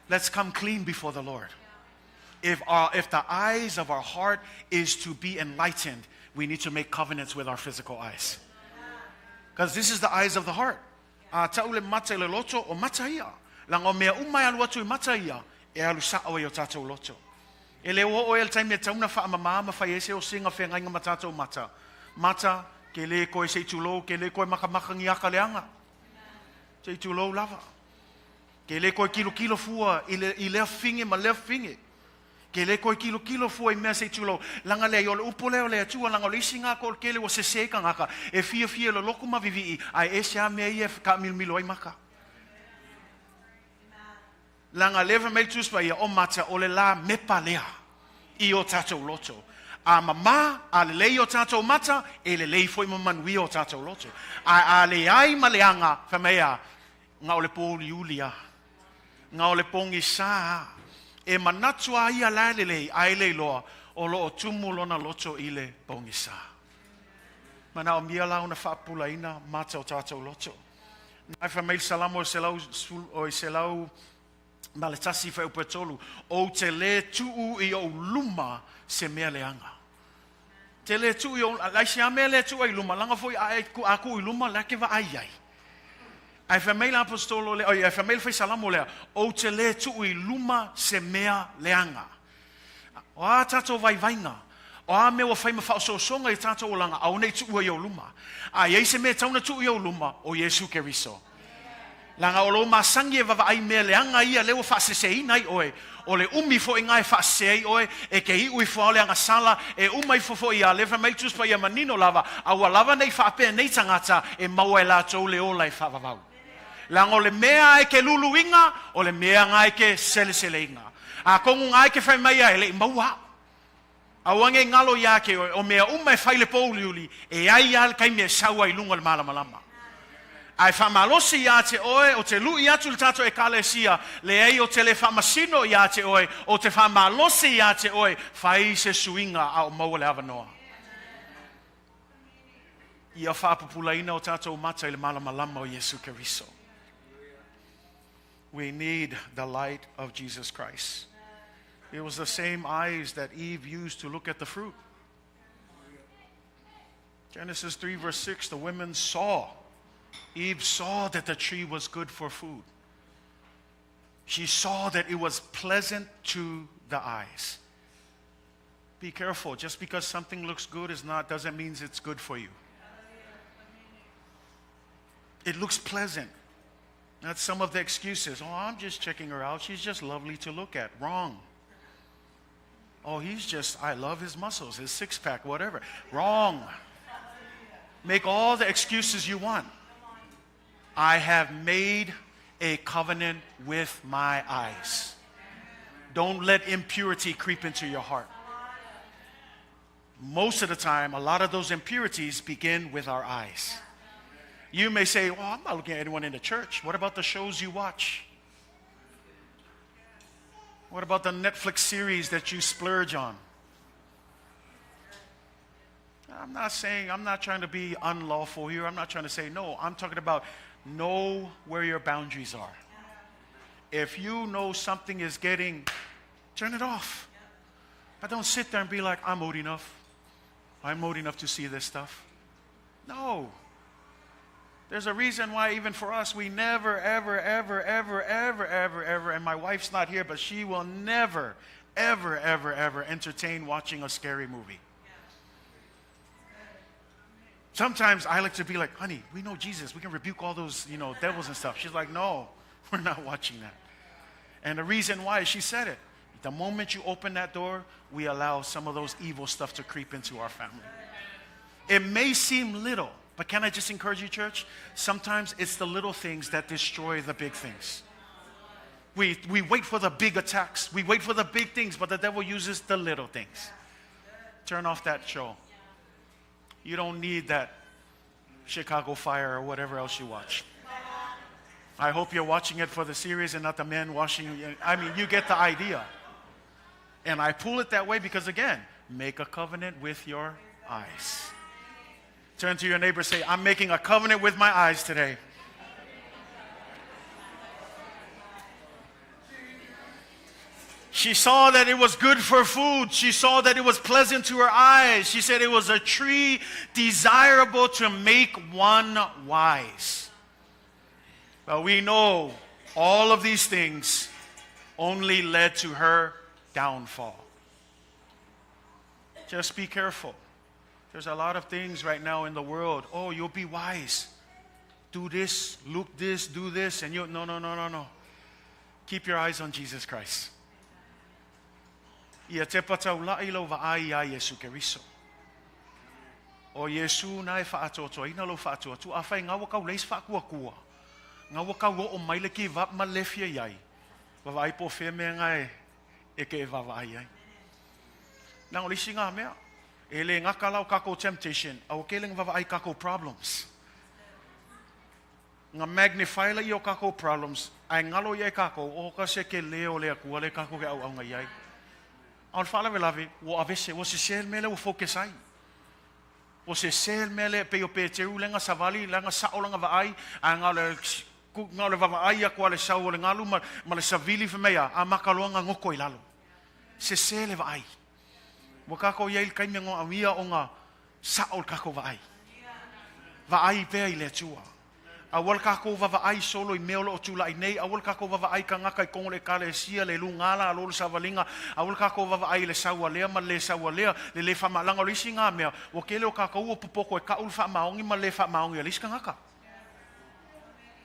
[SPEAKER 2] Let's come clean before the Lord. If the eyes of our heart is to be enlightened, we need to make covenants with our physical eyes. Because this is the eyes of the heart. A tau le mata i le loto o mata ia. Langa o mea uma e alu atu i mata ia, e alu sa'o ai o tātou loto. E le o o e le taimi e tauna whaamama ma whai ese o singa whengainga ma tātou mata. Mata, ke le koe se tulou, ke le koe makamakangi aka leanga. Se tulou lava. Ke le koe kilo kilo fua i lea finge ma lea finge. Ke le koe kilo kilo fua i mea se tulou. Langa lea i ole upo lea o lea tua, langa ole isi ngā ko ke le wa se se ka ngaka. E fia fia lo loku ma vivi i, ai e se a mea ia ka milomilo ai maka. Langa leva mei tuspa ia o mata o le la mepa lea i o tātou loto. A mama, a le lei o tātou mata, e le lei foi mamanui o tātou loto. A le ai ma le anga, whamea, ngā o le pōli ulia, ngā o le pongi sā, e manatua ia la le lei, ai le loa, o lo o tumu lona loto i le pongi sā. Mana o mia la una whaapula ina mata o tātou loto. Nai whamei salamo o se lau ma le tasi whai upetolu, o te le tuu i o luma se mea leanga. Te le tuu i o, lai se a mea le tuu ai luma, langa foi a aku i luma, la ke wa ai ai. Ai whamei la apostolo le, ai whamei le whai salamo lea, o te le tuu i luma se mea leanga. O a tātou vai vainga, o a mea wa whai ma whaososonga i tātou olanga, au nei tuu ai o luma. A iei se mea tauna tuu i o luma, o Iesu Keriso. Langa o lo masangi e wawa ai mea leanga ia lewa whaasese ina i oe. O le umi fo inga e whaasese ai oe, e ke iu i fo leanga sala, e uma i fo ia lewa mai tuspa ia manino lava, a ua lava nei whaapea nei tangata e maua e lātou le ola e whaavavau. Langa o le mea e ke lulu inga, o le mea ngai ke selesele inga. A kongu ngai ke whai mai e le i maua. A wange ngalo ia ke o mea uma e whaile pōuliuli, e ai al kai mea saua i lunga le malamalama. Ai whamalosi ia te oe, o te lui atu le tātou e kalesia, le ei o te le whamasino ia te oe, o te whamalosi ia te oe, whai se suinga a o maua le awanoa. Ia whaapupulaina o tātou mata i le malamalama o Iesu Keriso. We need the light of Jesus Christ. It was the same eyes that Eve used to look at the fruit. Genesis 3 verse 6, the women saw. Eve saw that the tree was good for food. She saw that it was pleasant to the eyes. Be careful. Just because something looks good doesn't mean it's good for you. It looks pleasant. That's some of the excuses. Oh, I'm just checking her out. She's just lovely to look at. Wrong. Oh, I love his muscles, his six-pack, whatever. Wrong. Make all the excuses you want. I have made a covenant with my eyes. Don't let impurity creep into your heart. Most of the time, a lot of those impurities begin with our eyes. You may say, well, I'm not looking at anyone in the church. What about the shows you watch? What about the Netflix series that you splurge on? I'm not saying, I'm not trying to be unlawful here. I'm not trying to say no. I'm talking about know where your boundaries are. If you know something is getting, turn it off. But don't sit there and be like, I'm old enough. I'm old enough to see this stuff. No. There's a reason why, even for us, we never, ever, ever, ever, ever, ever, ever, and my wife's not here, but she will never, ever, ever, ever entertain watching a scary movie. Sometimes I like to be like, honey, we know Jesus. We can rebuke all those, you know, devils and stuff. She's like, no, we're not watching that. And the reason why, she said it. The moment you open that door, we allow some of those evil stuff to creep into our family. It may seem little, but can I just encourage you, church? Sometimes it's the little things that destroy the big things. We wait for the big attacks. We wait for the big things, but the devil uses the little things. Turn off that show. You don't need that Chicago Fire or whatever else you watch. I hope you're watching it for the series and not the men washing. I mean, you get the idea. And I pull it that way because, again, make a covenant with your eyes. Turn to your neighbor and say, I'm making a covenant with my eyes today. She saw that it was good for food. She saw that it was pleasant to her eyes. She said it was a tree desirable to make one wise. But we know all of these things only led to her downfall. Just be careful. There's a lot of things right now in the world. Oh, you'll be wise. Do this, look this, do this, and you no, no, no, no, no. Keep your eyes on Jesus Christ. Ia te pataulai lau vaai ia Iesu Keriso. O Iesu na e whaatoatoa ina lau whaatoatua. A whai ngawa kau leis whaakua kua. Ngawa kau o o maile ki vap ma lefia iai. Wawa ai po whea mea ngai e ke e wawa ai ai. Nang o lisi ngā mea. E le ngaka lau kako temptation. Au ke lenga wawa ai kako problems. Nga magnify la i o kako problems. Ai ngalo i ai kako. O ka se ke leo le akua le kako ke au au ngai ai. A o le faalavelave, ua avese, ua sesē le mea lea ua focus ai. Ua sesē le mea lea, pei o Peteru lea na savali, lea na sao lana vaai, ae na o le, na o le vaavaai atu lava i le sau o le galu ma, ma le savili fai mai a, amata loa ona goto i lalo. Sesē le vaai. Ua tatou i ai i le taimi e manaomia ona sao le tatou vaai. Vaai pea i le Atua. Aua le tatou vaavaai solo i mea o lo o tulai nei, aua le tatou vaavaai i tagata i totonu o le Ekalesia, le luga lalo o le savaliga, aua le tatou vaavaai i le sau a lea ma le lē sau a lea, le lē faamalaga o le isi na mea, ua tele o tatou ua popoto e tau le faamaoni ma le lē faamaoni a le isi tagata.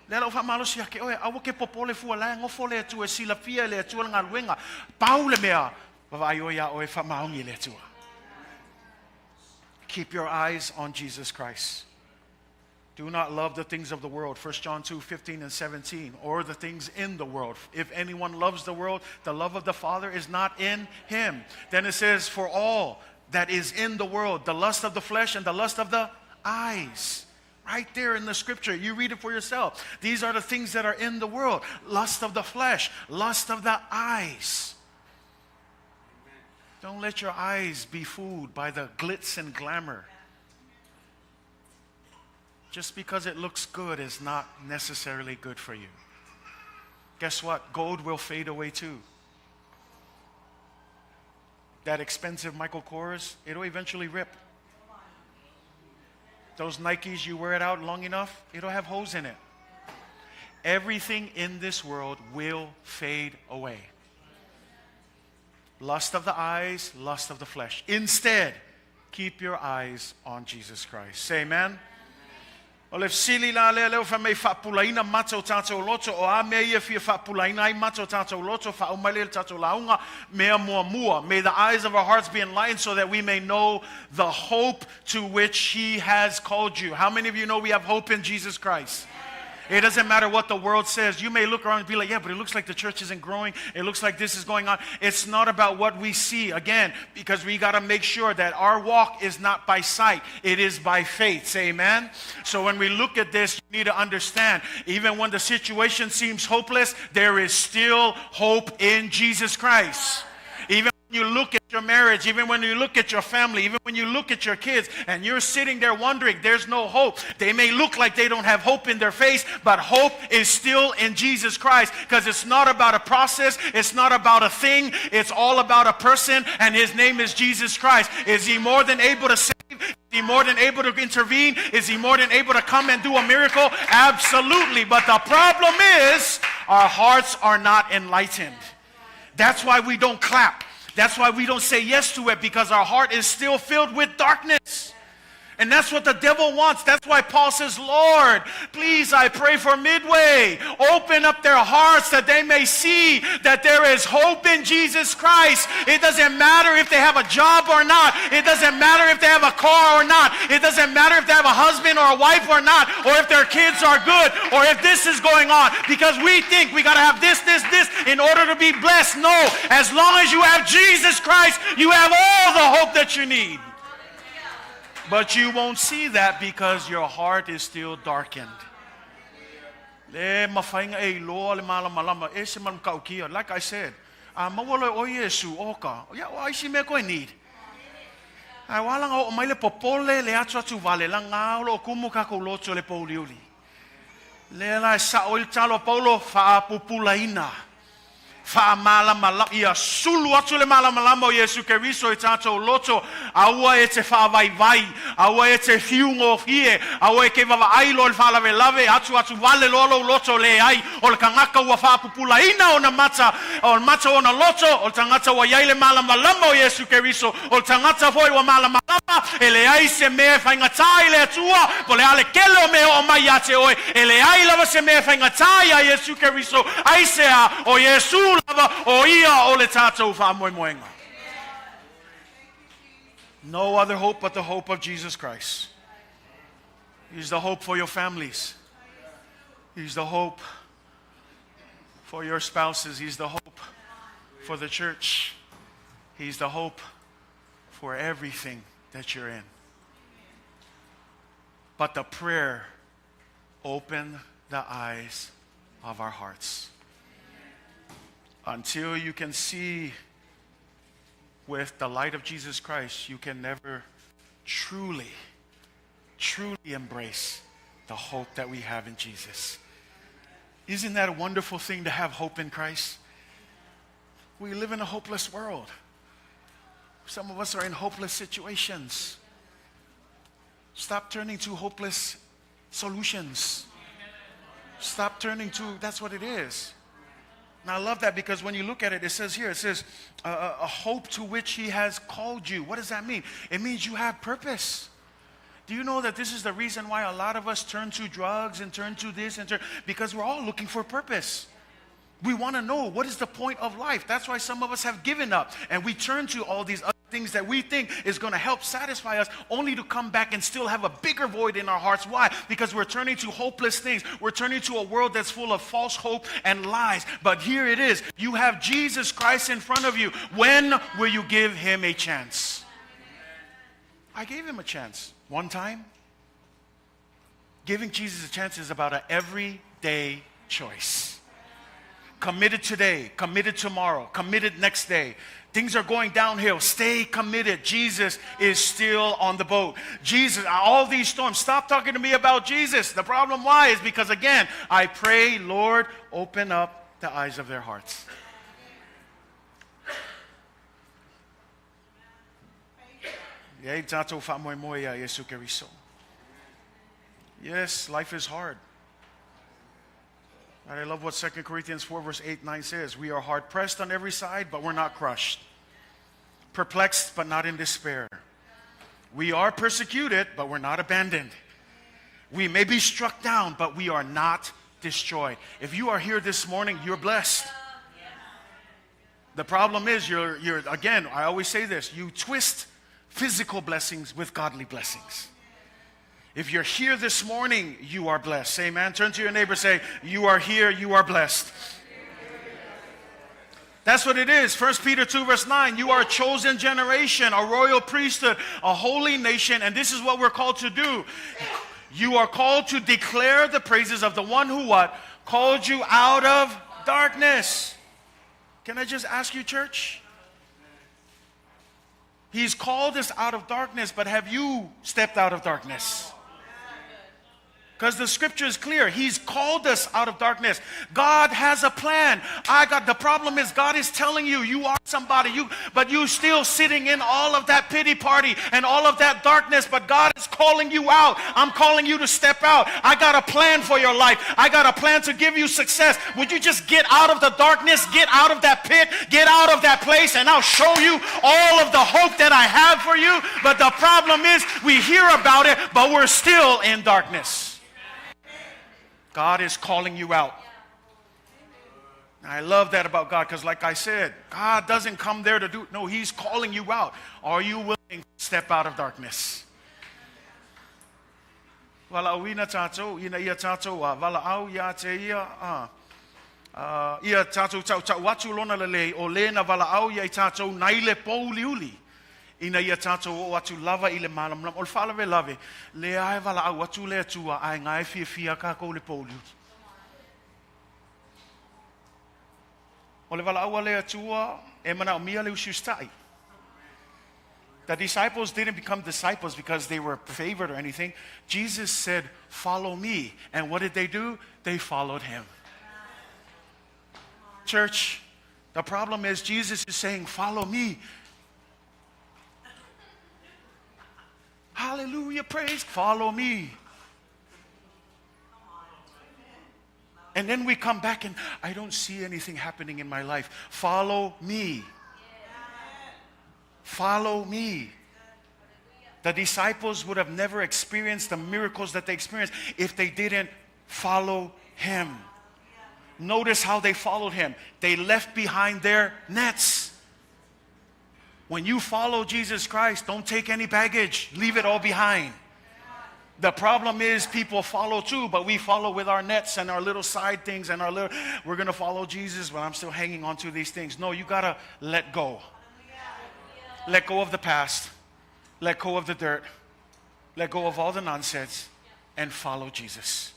[SPEAKER 2] Lea la ua faamalosi ia te oe, aua ke popole fua la e nofo le Atua e silafia e le Atua le galuega. Pau le mea, vaavaai oe iā oe e faamaoni i le Atua. Keep your eyes on Jesus Christ. Do not love the things of the world. 1 John 2, 15 and 17. Or the things in the world. If anyone loves the world, the love of the Father is not in him. Then it says, for all that is in the world, the lust of the flesh and the lust of the eyes. Right there in the scripture. You read it for yourself. These are the things that are in the world. Lust of the flesh, lust of the eyes. Don't let your eyes be fooled by the glitz and glamour. Just because it looks good is not necessarily good for you. Guess what? Gold will fade away too. That expensive Michael Kors, it'll eventually rip. Those Nikes, you wear it out long enough, it'll have holes in it. Everything in this world will fade away. Lust of the eyes, lust of the flesh. Instead, keep your eyes on Jesus Christ. Say amen. O le fesili la lea, lea ua fai mai e faapupulaina mata o tatou loto, o a mea ia e fia faapupulaina ai mata o tatou loto, faauma ai lea i le tatou lauga, mea muamua, May the eyes of our hearts be enlightened so that we may know the hope to which he has called you. How many of you know we have hope in Jesus Christ? It doesn't matter what the world says. You may look around and be like, yeah, but it looks like the church isn't growing. It looks like this is going on. It's not about what we see, again, because we got to make sure that our walk is not by sight. It is by faith. Say amen. So when we look at this, you need to understand, even when the situation seems hopeless, there is still hope in Jesus Christ. Even when you look at your marriage, even when you look at your family, even when you look at your kids, and you're sitting there wondering, there's no hope. They may look like they don't have hope in their face, but hope is still in Jesus Christ, because it's not about a process, it's not about a thing, it's all about a person, and his name is Jesus Christ. Is he more than able to save? Is he more than able to intervene? Is he more than able to come and do a miracle? Absolutely. But the problem is our hearts are not enlightened. That's why we don't clap. That's why we don't say yes to it because our heart is still filled with darkness. And that's what the devil wants. That's why Paul says, Lord, please, I pray for Midway. Open up their hearts that they may see that there is hope in Jesus Christ. It doesn't matter if they have a job or not. It doesn't matter if they have a car or not. It doesn't matter if they have a husband or a wife or not, or if their kids are good, or if this is going on. Because we think we got to have this, this, this in order to be blessed. No, as long as you have Jesus Christ, you have all the hope that you need. But you won't see that because your heart is still darkened. Le mafai ona e iloa le malamalama e se ma le matautia. Like I said, a maua loa e oe Iesu oka. Ia o a isi mea e toe need. Ae ua ala ona oo mai le popole le atuatu vale laga o lo o kumu tatou loto i le pouliuli. Lea la e sao ai le tatalo a Paulo, faapupulaina. Faamalamalama, ia sulu atu le malamalama o Iesu Keriso i tatou loto, aua e te faavaivai, aua e te fiugofie, aua e te vavaai loa i le faalavelave, atuatu vale loa lou loto, leai, o le tagata ua faapupulaina ona mata, o le mata o ona loto, o le tagata ua i ai le malamalama o Iesu Keriso, o le tagata foi ua malamalama, e leai se mea e faigata i le Atua, po o le a le tele o mea e oo mai ia te oe, e leai lava se mea e faigata iā Iesu Keriso, aisea, o Iesu lava, o ia o le tatou faamoemoega. No other hope but the hope of Jesus Christ. He's the hope for your families. He's the hope for your spouses. He's the hope for the church. He's the hope for everything that you're in. But the prayer opened the eyes of our hearts. Until you can see with the light of Jesus Christ, you can never truly, truly embrace the hope that we have in Jesus. Isn't that a wonderful thing to have hope in Christ? We live in a hopeless world. Some of us are in hopeless situations. Stop turning to hopeless solutions. Stop turning to, that's what it is. Now, I love that because when you look at it, it says here, it says, a hope to which he has called you. What does that mean? It means you have purpose. Do you know that this is the reason why a lot of us turn to drugs and turn to this and turn, because we're all looking for purpose. We want to know what is the point of life. That's why some of us have given up and we turn to all these other things that we think is going to help satisfy us, only to come back and still have a bigger void in our hearts. Why? Because we're turning to hopeless things. We're turning to a world that's full of false hope and lies. But here it is. You have Jesus Christ in front of you. When will you give him a chance? I gave him a chance one time. Giving Jesus a chance is about an everyday choice. Committed today, committed tomorrow, committed next day. Things are going downhill. Stay committed. Jesus is still on the boat. Jesus, all these storms. Stop talking to me about Jesus. The problem why is because, again, I pray, Lord, open up the eyes of their hearts. E ai tatou faamoemoe iā Iesu Keriso. Yes, life is hard. And I love what 2 Corinthians 4, verse 8 9 says. We are hard pressed on every side, but we're not crushed. Perplexed, but not in despair. We are persecuted, but we're not abandoned. We may be struck down, but we are not destroyed. If you are here this morning, you're blessed. The problem is, you're, you're again, I always say this, you twist physical blessings with godly blessings. If you're here this morning, you are blessed. Say amen. Turn to your neighbor, say, You are here, you are blessed. That's what it is. 1 Peter 2, verse 9. You are a chosen generation, a royal priesthood, a holy nation, and this is what we're called to do. You are called to declare the praises of the one who what? Called you out of darkness. Can I just ask you, church? He's called us out of darkness, but have you stepped out of darkness? Because the scripture is clear. He's called us out of darkness. God has a plan. I got the problem is God is telling you you are somebody. You but you still sitting in all of that pity party and all of that darkness, but God is calling you out. I'm calling you to step out. I got a plan for your life. I got a plan to give you success. Would you just get out of the darkness, get out of that pit, get out of that place, and I'll show you all of the hope that I have for you. But the problem is we hear about it, but we're still in darkness. God is calling you out. I love that about God because, like I said, God doesn't come there to do, no, He's calling you out. Are you willing to step out of darkness? Valaʻauina tatou, ina ia tatou a valaʻau ia te ia a ia tatou taʻutaʻu atu lona lelei o lē na valaʻau ia i tatou nai le pōuliuli ina ia tatou oo atu lava i le malamalama. O le faalavelave, lea e valaʻau atu le Atua ae gae fiafia kākou le pōuliuli. O le valaʻau a le Atua e manaʻomia le usiusitaʻi. The disciples didn't become disciples because they were favored or anything. Jesus said, Follow me. And what did they do? They followed him. Church, the problem is Jesus is saying, Follow me. Hallelujah, praise, follow me. And then we come back and I don't see anything happening in my life. Follow me. Follow me. The disciples would have never experienced the miracles that they experienced if they didn't follow him. Notice how they followed him. They left behind their nets. When you follow Jesus Christ, don't take any baggage, leave it all behind. The problem is people follow too, but we follow with our nets and our little side things and our little, we're going to follow Jesus, but I'm still hanging on to these things. No, you got to let go. Let go of the past. Let go of the dirt. Let go of all the nonsense and follow Jesus.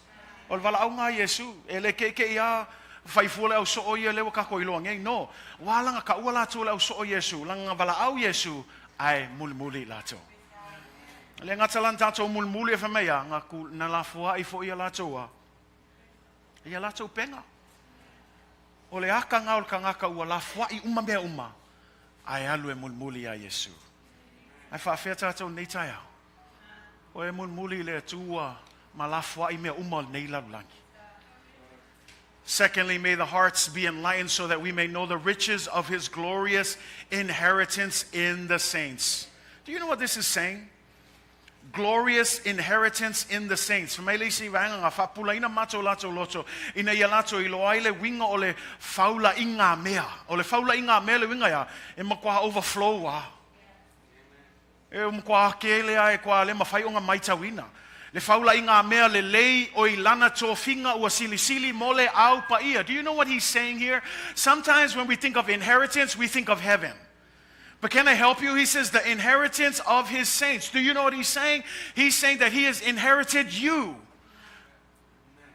[SPEAKER 2] O le valaʻauga a Iesu, e le keʻekeʻi a faifua le au soo ia lea ua kākou iloa nei. No, ua alaga kaʻua latou le au soo Iesu, laga valaʻau Iesu, ae mulimuli latou. Le gata la na tatou mulimuli e fai mai a, na, ku, na lafoaʻi foi ia latou a, ia latou pega. O le akaga o le kagaka ua lafoaʻi uma mea uma, ae alu e mulimuli iā Iesu. Ae faafea tatou nei taeao? O e mulimuli i le Atua ma lafoaʻi mea uma o lenei lalolagi. Secondly, may the hearts be enlightened so that we may know the riches of his glorious inheritance in the saints. Do you know what this is saying? Glorious inheritance in the saints. Fai mai le isi vaega nga faapupulaina matou latou loto ina ia latou iloa ai le uiga o le faulaiga mea. O le faulaiga mea le uiga ia, e matua overflow a. E matua kele a e kua le mafai ona maitauina. Le faulaiga mea lelei o i lana tofiga ua silisili mo le Au Paia. Do you know what he's saying here? Sometimes when we think of inheritance, we think of heaven. But can I help you? He says the inheritance of his saints. Do you know what he's saying? He's saying that he has inherited you.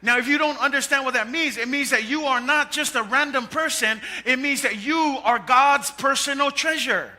[SPEAKER 2] Now, if you don't understand what that means, it means that you are not just a random person. It means that you are God's personal treasure.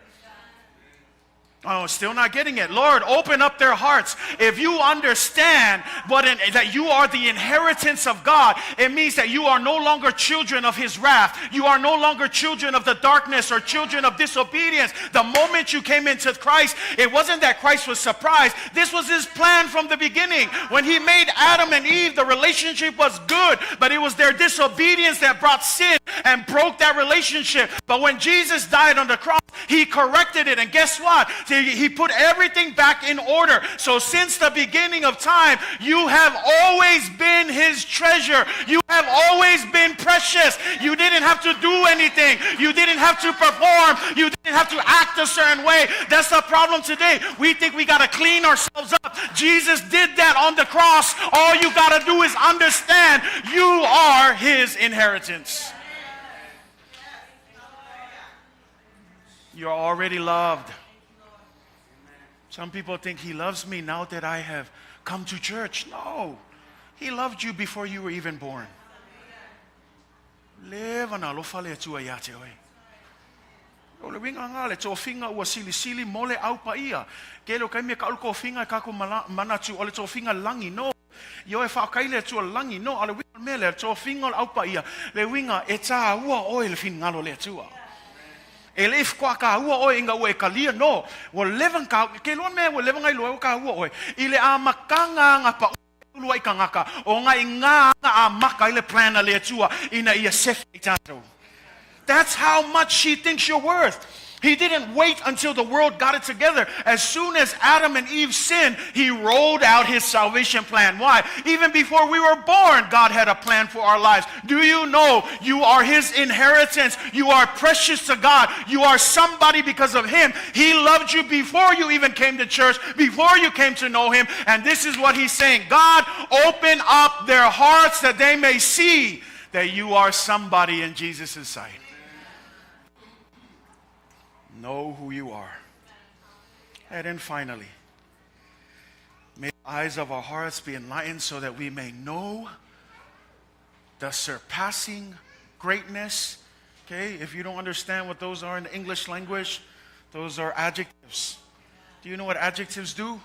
[SPEAKER 2] Oh, still not getting it. Lord, open up their hearts. If you understand what an, that you are the inheritance of God, it means that you are no longer children of his wrath. You are no longer children of the darkness or children of disobedience. The moment you came into Christ, it wasn't that Christ was surprised. This was his plan from the beginning. When he made Adam and Eve, the relationship was good, but it was their disobedience that brought sin and broke that relationship. But when Jesus died on the cross, he corrected it. And guess what? He put everything back in order. So since the beginning of time, you have always been his treasure. You have always been precious. You didn't have to do anything. You didn't have to perform. You didn't have to act a certain way. That's the problem today. We think we got to clean ourselves up. Jesus did that on the cross. All you got to do is understand you are his inheritance. You're already loved. Some people think he loves me now that I have come to church. No. He loved you before you were even born. Leva na alofa le Atua ia te oe. O le uiga nga le tofiga ua silisili mo le Au Paia. Ke le o kaimi e ka o le tofiga e kako manatu o le tofiga lagi. No. Ioe fa'aokai le Atua i le lagi. No, a o le uiga o le mea lea, le tofiga o le Au Paia, le uiga e tāua oe i le finagalo o le Atua. E le i faatoa oe ina ua e talia, no. Ua leva ona tāua, ke iloa le mea ua leva ona iloa ai ua tāua oe, i le amataga na pa'u ai ulua'i tagata, ona i ina na amata ai le plan a le Atua ina ia sefe ai tatou. That's how much she thinks you're worth. He didn't wait until the world got it together. As soon as Adam and Eve sinned, he rolled out his salvation plan. Why? Even before we were born, God had a plan for our lives. Do you know you are his inheritance? You are precious to God. You are somebody because of him. He loved you before you even came to church, before you came to know him. And this is what he's saying. God, open up their hearts that they may see that you are somebody in Jesus' sight. Know who you are. And then finally, may the eyes of our hearts be enlightened so that we may know the surpassing greatness. Okay, if you don't understand what those are in the English language, those are adjectives. Do you know what adjectives do?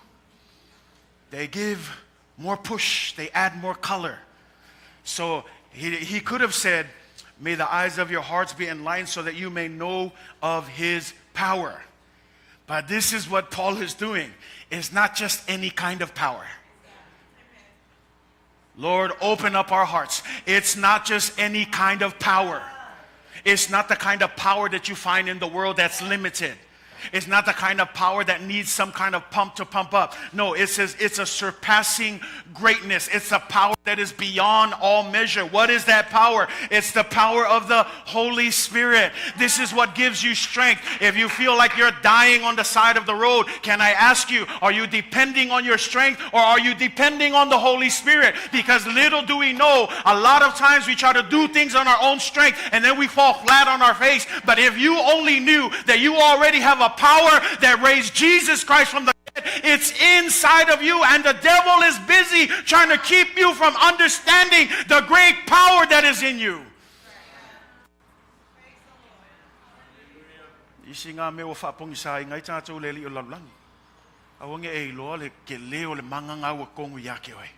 [SPEAKER 2] They give more push, they add more color. So he could have said, may the eyes of your hearts be enlightened so that you may know of his power. But this is what Paul is doing. It's not just any kind of power. Lord, open up our hearts. It's not just any kind of power. It's not the kind of power that you find in the world that's limited. It's not the kind of power that needs some kind of pump to pump up. No, it says it's a surpassing greatness. It's a power that is beyond all measure. What is that power? It's the power of the Holy Spirit. This is what gives you strength. If you feel like you're dying on the side of the road, can I ask you, are you depending on your strength or are you depending on the Holy Spirit? Because little do we know, a lot of times we try to do things on our own strength and then we fall flat on our face. But if you only knew that you already have a power that raised Jesus Christ from the dead, it's inside of you, and the devil is busy trying to keep you from understanding the great power that is in you. Isi ngā mea ua faapogisaina ai tatou le alii o le lalolagi. Aua ne i e iloa le tele o le magaga ua tonu ia te oe.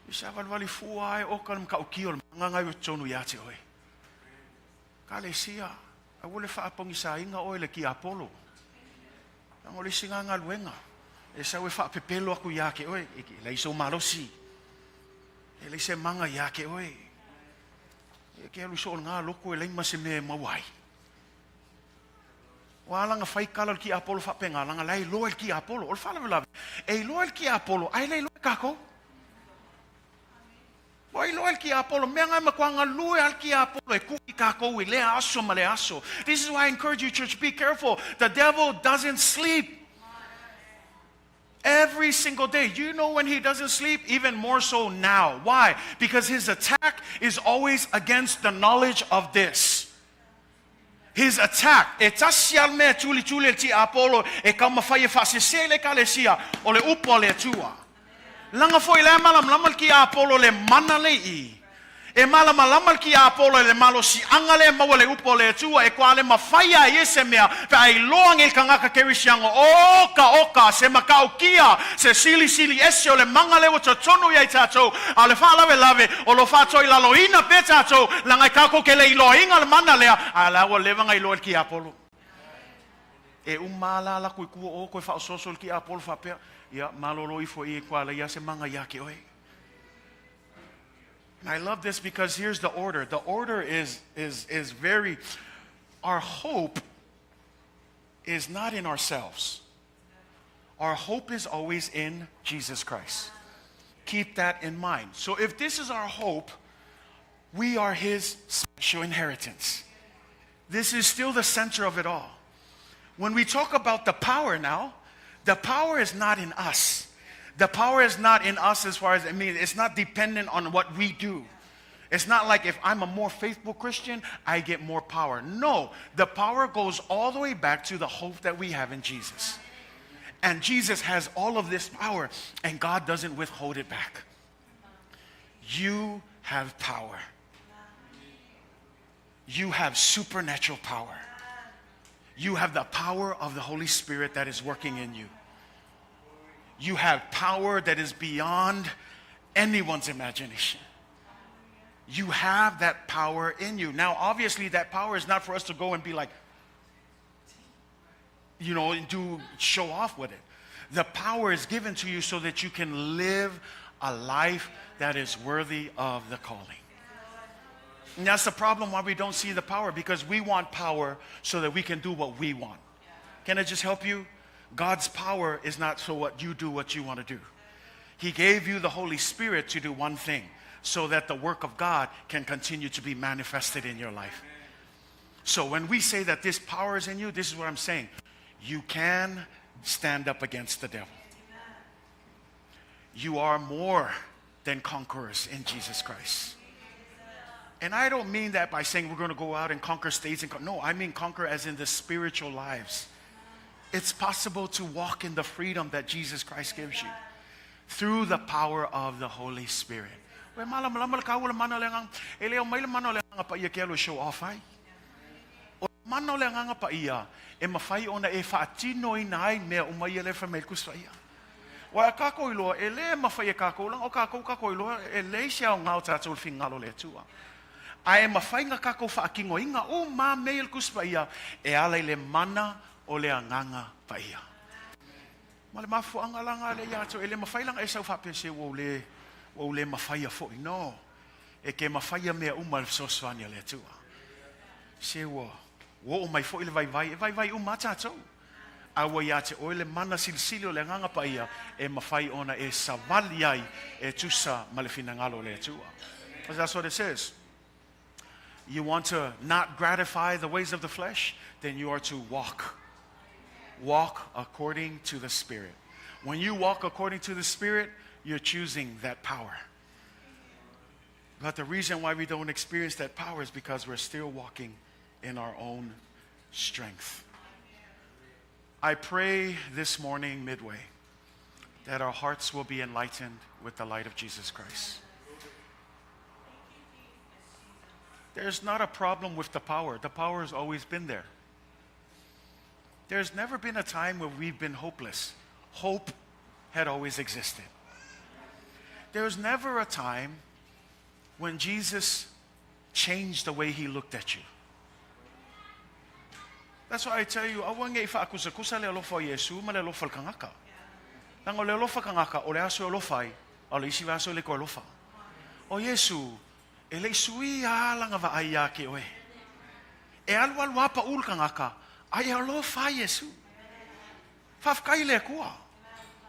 [SPEAKER 2] I savalivali fua ai oka le matautia o le magaga ua tonu ia te oe. Kalesia, aua le faapogisaina oe le tiapolo. Leaga o le isi lena galuega, e sau e faapepelo atu ia te oe, e leai sou malosi, e leai se maga ia te oe. E te alu soo i lena lotu e leai ma se mea e maua ai. Ua ala ona fai tala o le tiapolo faapena, leaga o la e iloa e le tiapolo. O le faalavelave, e iloa e le tiapolo, ae le iloa e tatou. Ua iloa e le tiapolo, mea na e matua galue lava le tiapolo e ku'i tatou i lea aso ma lea aso. This is why I encourage you, church, be careful. The devil doesn't sleep. Every single day. You know when he doesn't sleep? Even more so now. Why? Because his attack is always against the knowledge of this. His attack, e tasi lava le mea e tulituli e le tiapolo e taumafai e faasese le Ekalesia, o le upu a le Atua. Leaga foi la e malamalama le tiapolo le mana le i. E malamalama le tiapolo i le malosiaga lea e maua i le upu a le Atua e toa le mafai ai e se mea pe a iloa nei le tagata kerisiano oka oka se matautia se silisili ese o le maga lea ua totonu ia i tatou a o le faalavelave o lo o faatoilaloina pea tatou leaga e tatou te le iloaina le mana lea a la ua leva ona iloa e le tiapolo. E uma lava la latou i tua o toe faaosooso i le tiapolo faapea, ia malolo ifo i e toa leai lava se maga ia te oe. And I love this because here's the order. The order is, is, is very, our hope is not in ourselves. Our hope is always in Jesus Christ. Keep that in mind. So if this is our hope, we are his special inheritance. This is still the center of it all. When we talk about the power now, the power is not in us. The power is not in us as far as, I mean, it's not dependent on what we do. It's not like if I'm a more faithful Christian, I get more power. No, the power goes all the way back to the hope that we have in Jesus. And Jesus has all of this power, and God doesn't withhold it back. You have power. You have supernatural power. You have the power of the Holy Spirit that is working in you. You have power that is beyond anyone's imagination. You have that power in you. Now, obviously, that power is not for us to go and be like, you know, and do show off with it. The power is given to you so that you can live a life that is worthy of the calling. And that's the problem why we don't see the power, because we want power so that we can do what we want. Can I just help you? God's power is not so what you do what you want to do. He gave you the Holy Spirit to do one thing, so that the work of God can continue to be manifested in your life. So when we say that this power is in you, this is what I'm saying. You can stand up against the devil. You are more than conquerors in Jesus Christ. And I don't mean that by saying we're going to go out and conquer states. And no, I mean conquer as in the spiritual lives. It's possible to walk in the freedom that Jesus Christ gives you through the power of the Holy Spirit. We mala mala mala ka ula mana le ngang e leo mai le mana le nganga pa ia ke alo show off ai. O mana le nganga pa ia e mawhai ona e whaatino i nai mea uma ia le whamei kusa ia. Wa kākou i loa, e le mawhai e kākou langa, o kākou kākou i loa, e le isi au ngao tātou le whingalo le atua. A e mawhai ngā kākou whaakingo inga o mā mei le kusa ia, e ala i le mana o le anganga pa ia. Ma le mafuanga langa le ia atu, e le mawhai langa e sau whapese ua le mawhai a foi. No, e ke mawhai a mea uma le soswani a le atua. Se ua, ua o mai foi le vai vai, e vai vai uma tātou. A ua ia te oe le mana silisili o le anganga pa ia, e mawhai ona e savali ai, e tusa ma le finangalo le atua. Because that's what it says. You want to not gratify the ways of the flesh? Then you are to walk. Walk according to the Spirit. When you walk according to the Spirit, you're choosing that power. But the reason why we don't experience that power is because we're still walking in our own strength. I pray this morning, Midway, that our hearts will be enlightened with the light of Jesus Christ. There's not a problem with the power. The power has always been there. There's never been a time where we've been hopeless. Hope had always existed. There's never a time when Jesus changed the way he looked at you. That's why I tell you, aua nge i whaakusakusa le alofa o Iesu ma le alofa le kangaka. Nanga o le alofa kangaka, o le aso e alofa ai, o le isi aso le ko alofa. O Iesu, e le sui a langa va ai a ke oe. E alu alu apa ul kangaka, ai alofa Iesu. Whawhakai le kua.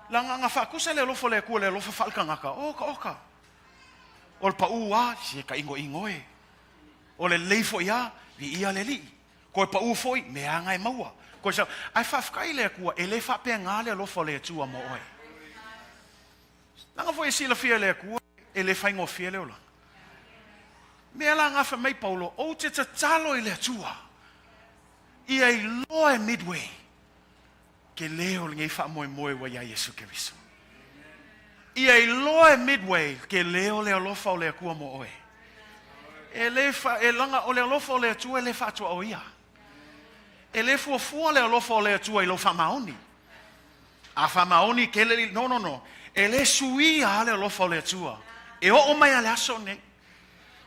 [SPEAKER 2] Langa nga whaakusa le alofa le kua le alofa whaal kangaka. Oka, oka. O le pa ua, si e ka ingo ingo e. O le leifo ia, vi ia le li. Koe pa ufoi, me anga e maua. Koe sa, ai whawhakai le kua, e le whapea ngā le alofa le atua mo oe. Nanga foi e sila fia le kua, e le whaingo fia le ola. Mea la ngā whamei Paulo, o te tatalo i le atua. Ia i loa e Midway, ke leo le ngei wha moe moe wa ia Yesu Keriso. Ia i loa e Midway, ke leo le alofa o le akua mo oe. E le fa, e langa o le alofa o le atua e le whaatua o ia. E le fuafua le alofa o le atua i lo whamaoni. A whamaoni ke le, no, no, no. E le suia le alofa o le atua. E o o mai a le aso nei.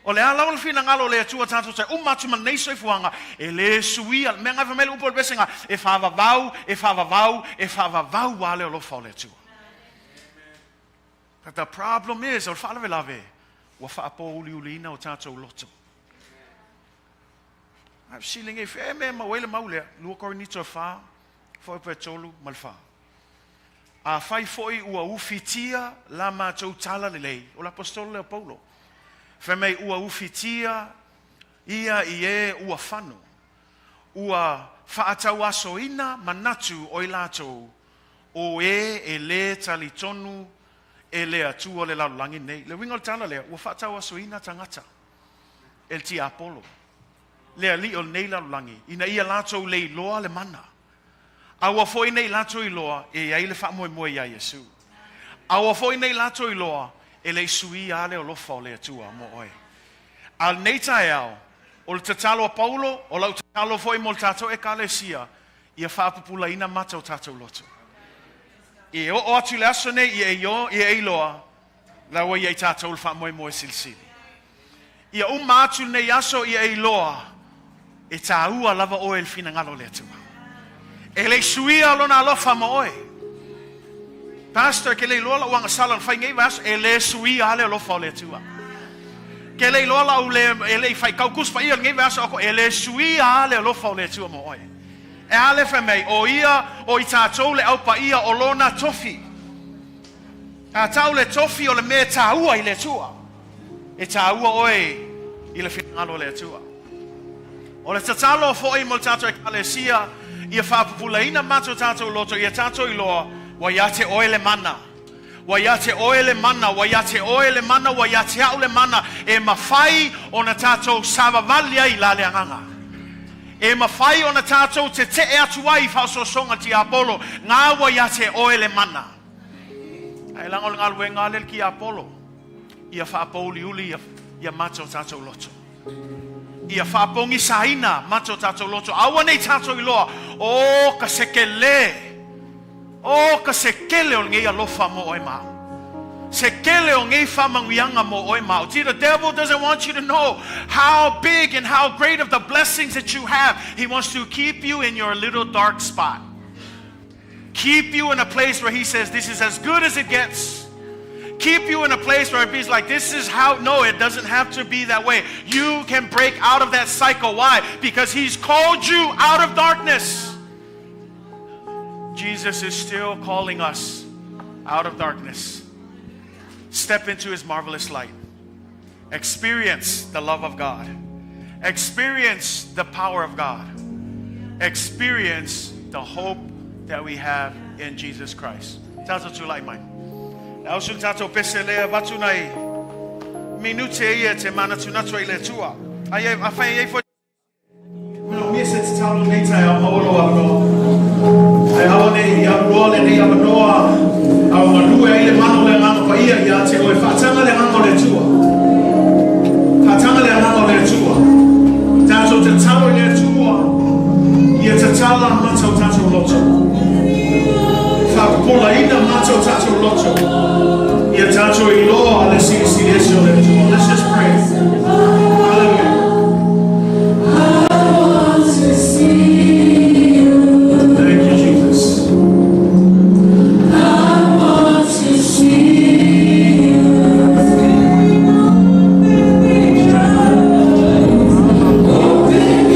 [SPEAKER 2] O le ala o le whina ngalo le atua tātou te umatu ma nei soifuanga. E le suia, mea ngai whamele upo le besenga. E whavavau, e whavavau, e whavavau a le alofa o le atua. But the problem is, o le whaalawelave, ua whaapo uli uli ina o tātou loto. Ai silinga i whea mea mawele maulea, lua Korinito wha, wha pe tolu ma le wha. A whai foi ua ufitia la mātou tala lelei, o la apostolo leo Paulo. Whai mei ua ufitia ia i e ua whanu. Ua whaatau aso ina manatu o i lātou o e e le tali tonu e le atua le lalulangi nei. Le winga o le tala lea, ua whaatau aso ina tangata. El ti Apollo. Le ali o nei lalulangi. Ina ia lātou le iloa le mana. A ua foi nei lātou iloa e ai le whaamoe moe ia Yesu. A ua foi nei lātou iloa e le isui a le alofa o le atua mo oe. A nei tae ao, o le tatalo a Paulo, o lau tatalo foi mo le tātou e kalesia, ia whaapupula ina mata o tātou loto. E oo atu i le aso nei ia ia e iloa, la ua ia i tātou le faamoemoe silisili. Ia uma atu lenei aso ia e iloa, e tāua lava oe i le finagalo o le Atua. E le i suia lona alofa ma oe. Pastor, ke le iloa la'u agasala na fai nei vaiaso, e le suia a le alofa o le Atua. Ke le iloa la'u le, e le i faitau Tusi Paia lenei vaiaso ako, e le suia a le alofa o le Atua mo oe. E a le fai mai, o ia, o i tātou le au paia o lona tofi. A tau le tofi o le mea e tāua i le Atua. E tāua oe i le finagalo o le Atua. O le tatalo fo'i mo le tātou ekalesia, ia faapupulaina matou tātou loto, ia tātou iloa, ua ia te oe le mana. Ua ia te oe le mana, ua ia te oe le mana, ua ia te a'u le mana, e mafai ona tātou savavali ai la le agaga. E mafai ona tātou tete'e atu ai i faaosoosoga tiapolo, ngā ua ia te oe le mana. Ae leaga o le galuega a lea le tiapolo, ia faapouliuli ia, ia matou tātou loto. Ia faapogisaina matou tātou loto. Aua nei tātou iloa, o ka sekele, o ka sekele o lenei alofa mo oe ma au. Sekele o nei faamanuiaga mo oe ma au. See, the devil doesn't want you to know how big and how great of the blessings that you have. He wants to keep you in your little dark spot. Keep you in a place where he says, this is as good as it gets. Keep you in a place where he's like, this is how. No, it doesn't have to be that way. You can break out of that cycle. Why? Because he's called you out of darkness. Jesus is still calling us out of darkness. Step into his marvelous light. Experience the love of God. Experience the power of God. Experience the hope that we have in Jesus Christ. Tātou tūlai mai. E au sulu tātou pese lea vatu nei minute ia te manatunatu ai le Atua. Ai a whai ai fo.
[SPEAKER 3] Manaomia se tatalo lenei taeao maua lou avanoa. Ae aua ne i aluloa lenei avanoa a o galue ai le mana o le Agaga Paia ia te oe. Faataga le Agaga o le Atua. Faataga le Agaga o le Atua. Tatou tatalo i le Atua ia tatala mata o tatou loto. Faapopolaina mata o tatou loto. Ia tatou iloa le silisili ese o le Atua. Let's just pray. Hallelujah.
[SPEAKER 1] I want to see you.
[SPEAKER 3] Thank you, Jesus.
[SPEAKER 1] I want to see you. Open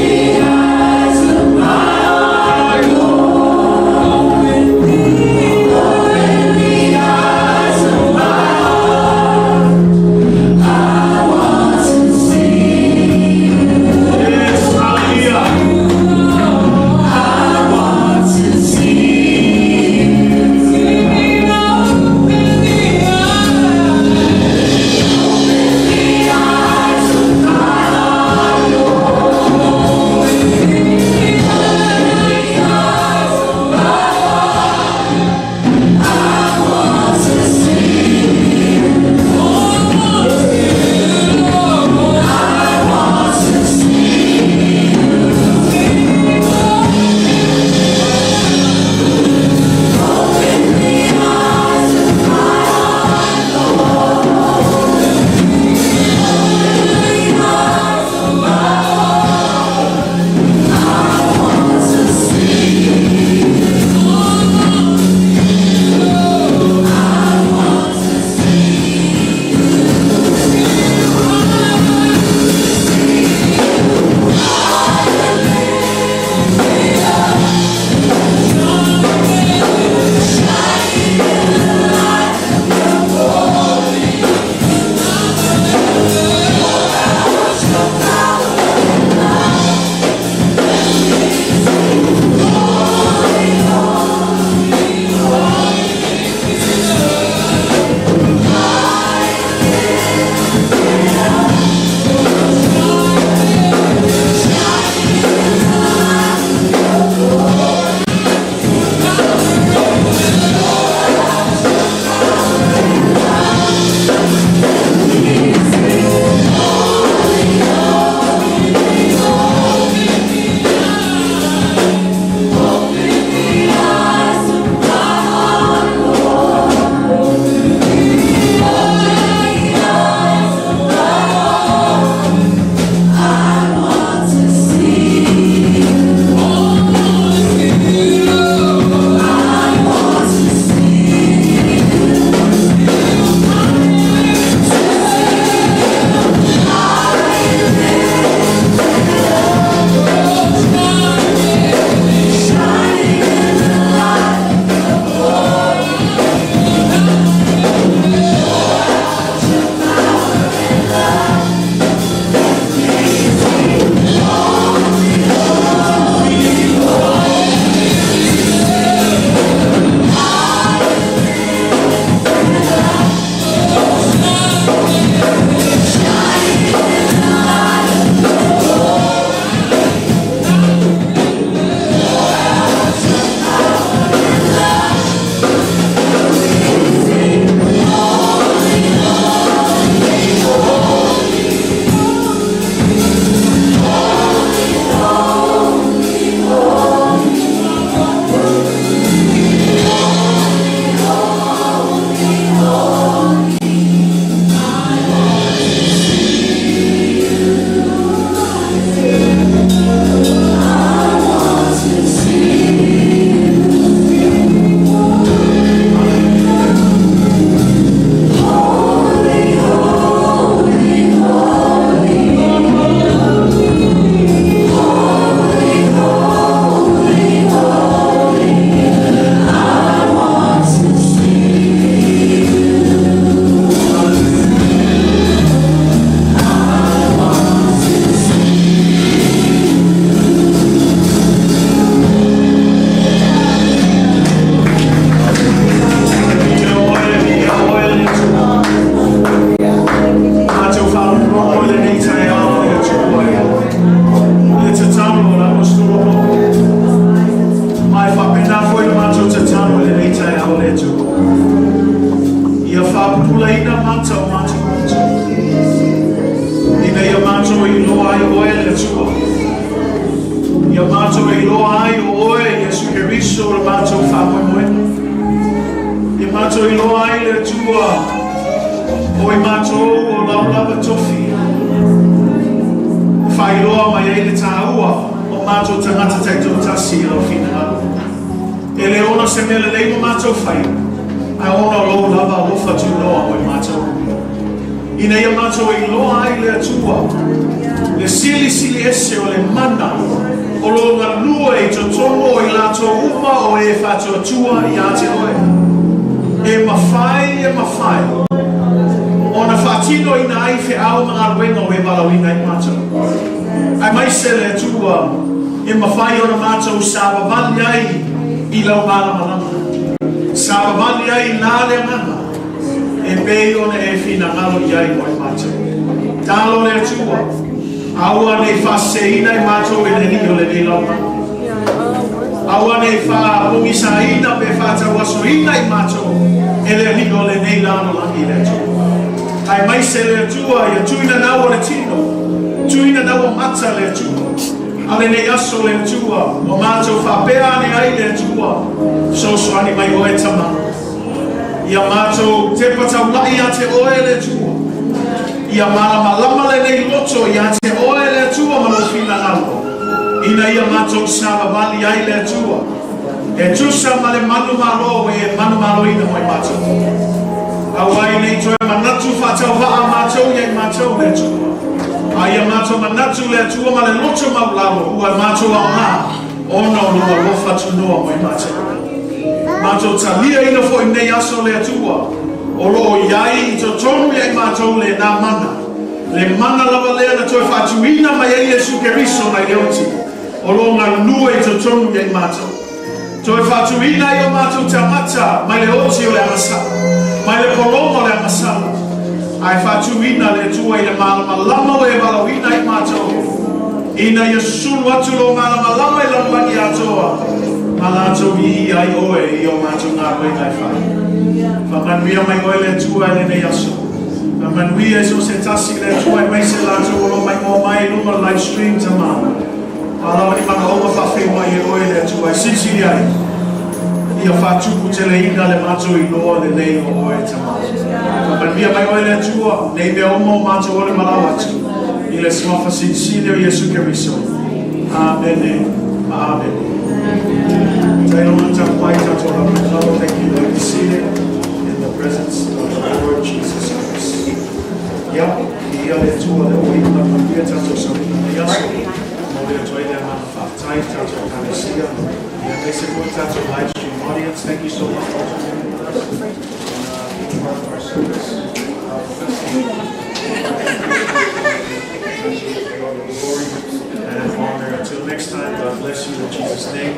[SPEAKER 3] iloa ai o oe Iesu Keriso le matou faamoemoega. Ia matou iloa ai le Atua o i matou o lau lava tofi. E faailoa mai ai le tāua o matou tagata taitoatasi i lau finagalo. E le ona o se mea lelei ua matou faia, ae ona o lou lava alofa tunoa mo i matou. Ina ia matou iloa ai le Atua, le silisili ese o le mana o lo o galue i totonu o i latou uma o e faatuatua ia te oe. E mafai, e mafai ona faatinoina ai feau ma galuega ua e valaauina ai matou. Aemaise le Atua, e mafai ona matou savavali ai i lau malamalama, savavali ai i la le agaga e pei ona e finagalo i ai mo i matou. Talo le Atua, aua ne i faaseseina i matou e le Alii o lenei lalolagi. Aua ne i faapogisaina pe faatauasoina i matou e le Alii o lenei lalolagi le Atua. Aemaise le Atua ia tuina nau o le tino, tuina nau o mata le Atua. A lenei aso le Atua, ua matou faapea ane ai le Atua, fesoasoani mai oe Tama. Ia matou tepa taulai ia te oe le Atua. Ia malamalama lenei loto ia te oe le Atua ma lou finagalo, ina ia matou savavali ai le Atua, e tusa ma le manumalo ua e manumaloina mo i matou. Aua ai nei toe manatu faatauvaa matou ia i matou le Atua, a ia matou manatu le Atua ma le loto maulalo ua matou aoga ona o lou alofa tunoa mo i matou. Matou taliaina foi nei aso le Atua, o lo o i ai i totonu ia i matou lena mana, le mana lava lea na toe faatuina mai ai Iesu Keriso mai le oti, o lo o galulue i totonu ia i matou. Toe faatuina ai o matou tagata mai le oti o le agasala, mai le pologa o le agasala, ae faatuina le Atua i le malamalama ua e valaauina ai matou, ina ia sulu atu lou malamalama i lalolagi atoa, ma latou viia ai oe i o matou galuega e fai. Faamanuia mai oe le Atua i lenei aso. Faamanuia i so o se tasi le Atua aemaise latou o lo o maimoa mai i luga o le live stream Tama. A lava ni manaoga faafeiloai e oe le Atua e silisili ai, ia faatuputeleina le matou iloa lelei o oe Tama. Faamanuia mai oe le Atua, nei mea uma o matou ole malau atu, i le Suafa Silisili o Iesu Keriso. Amene ma amene. Tailona tapuai tatou lava. Thank you. Be seated in the presence of the Lord Jesus Christ. Ia, ia le Atua le oi ma manuia tatou sauiga nei aso. Mo le atu ai le agaga faafetai tatou Ekalesia. Ia, aemaise foi tatou live stream audience. Thank you so much for tuning in with us and being part of our service. Glory and honor. Until next time, God bless you in Jesus' name.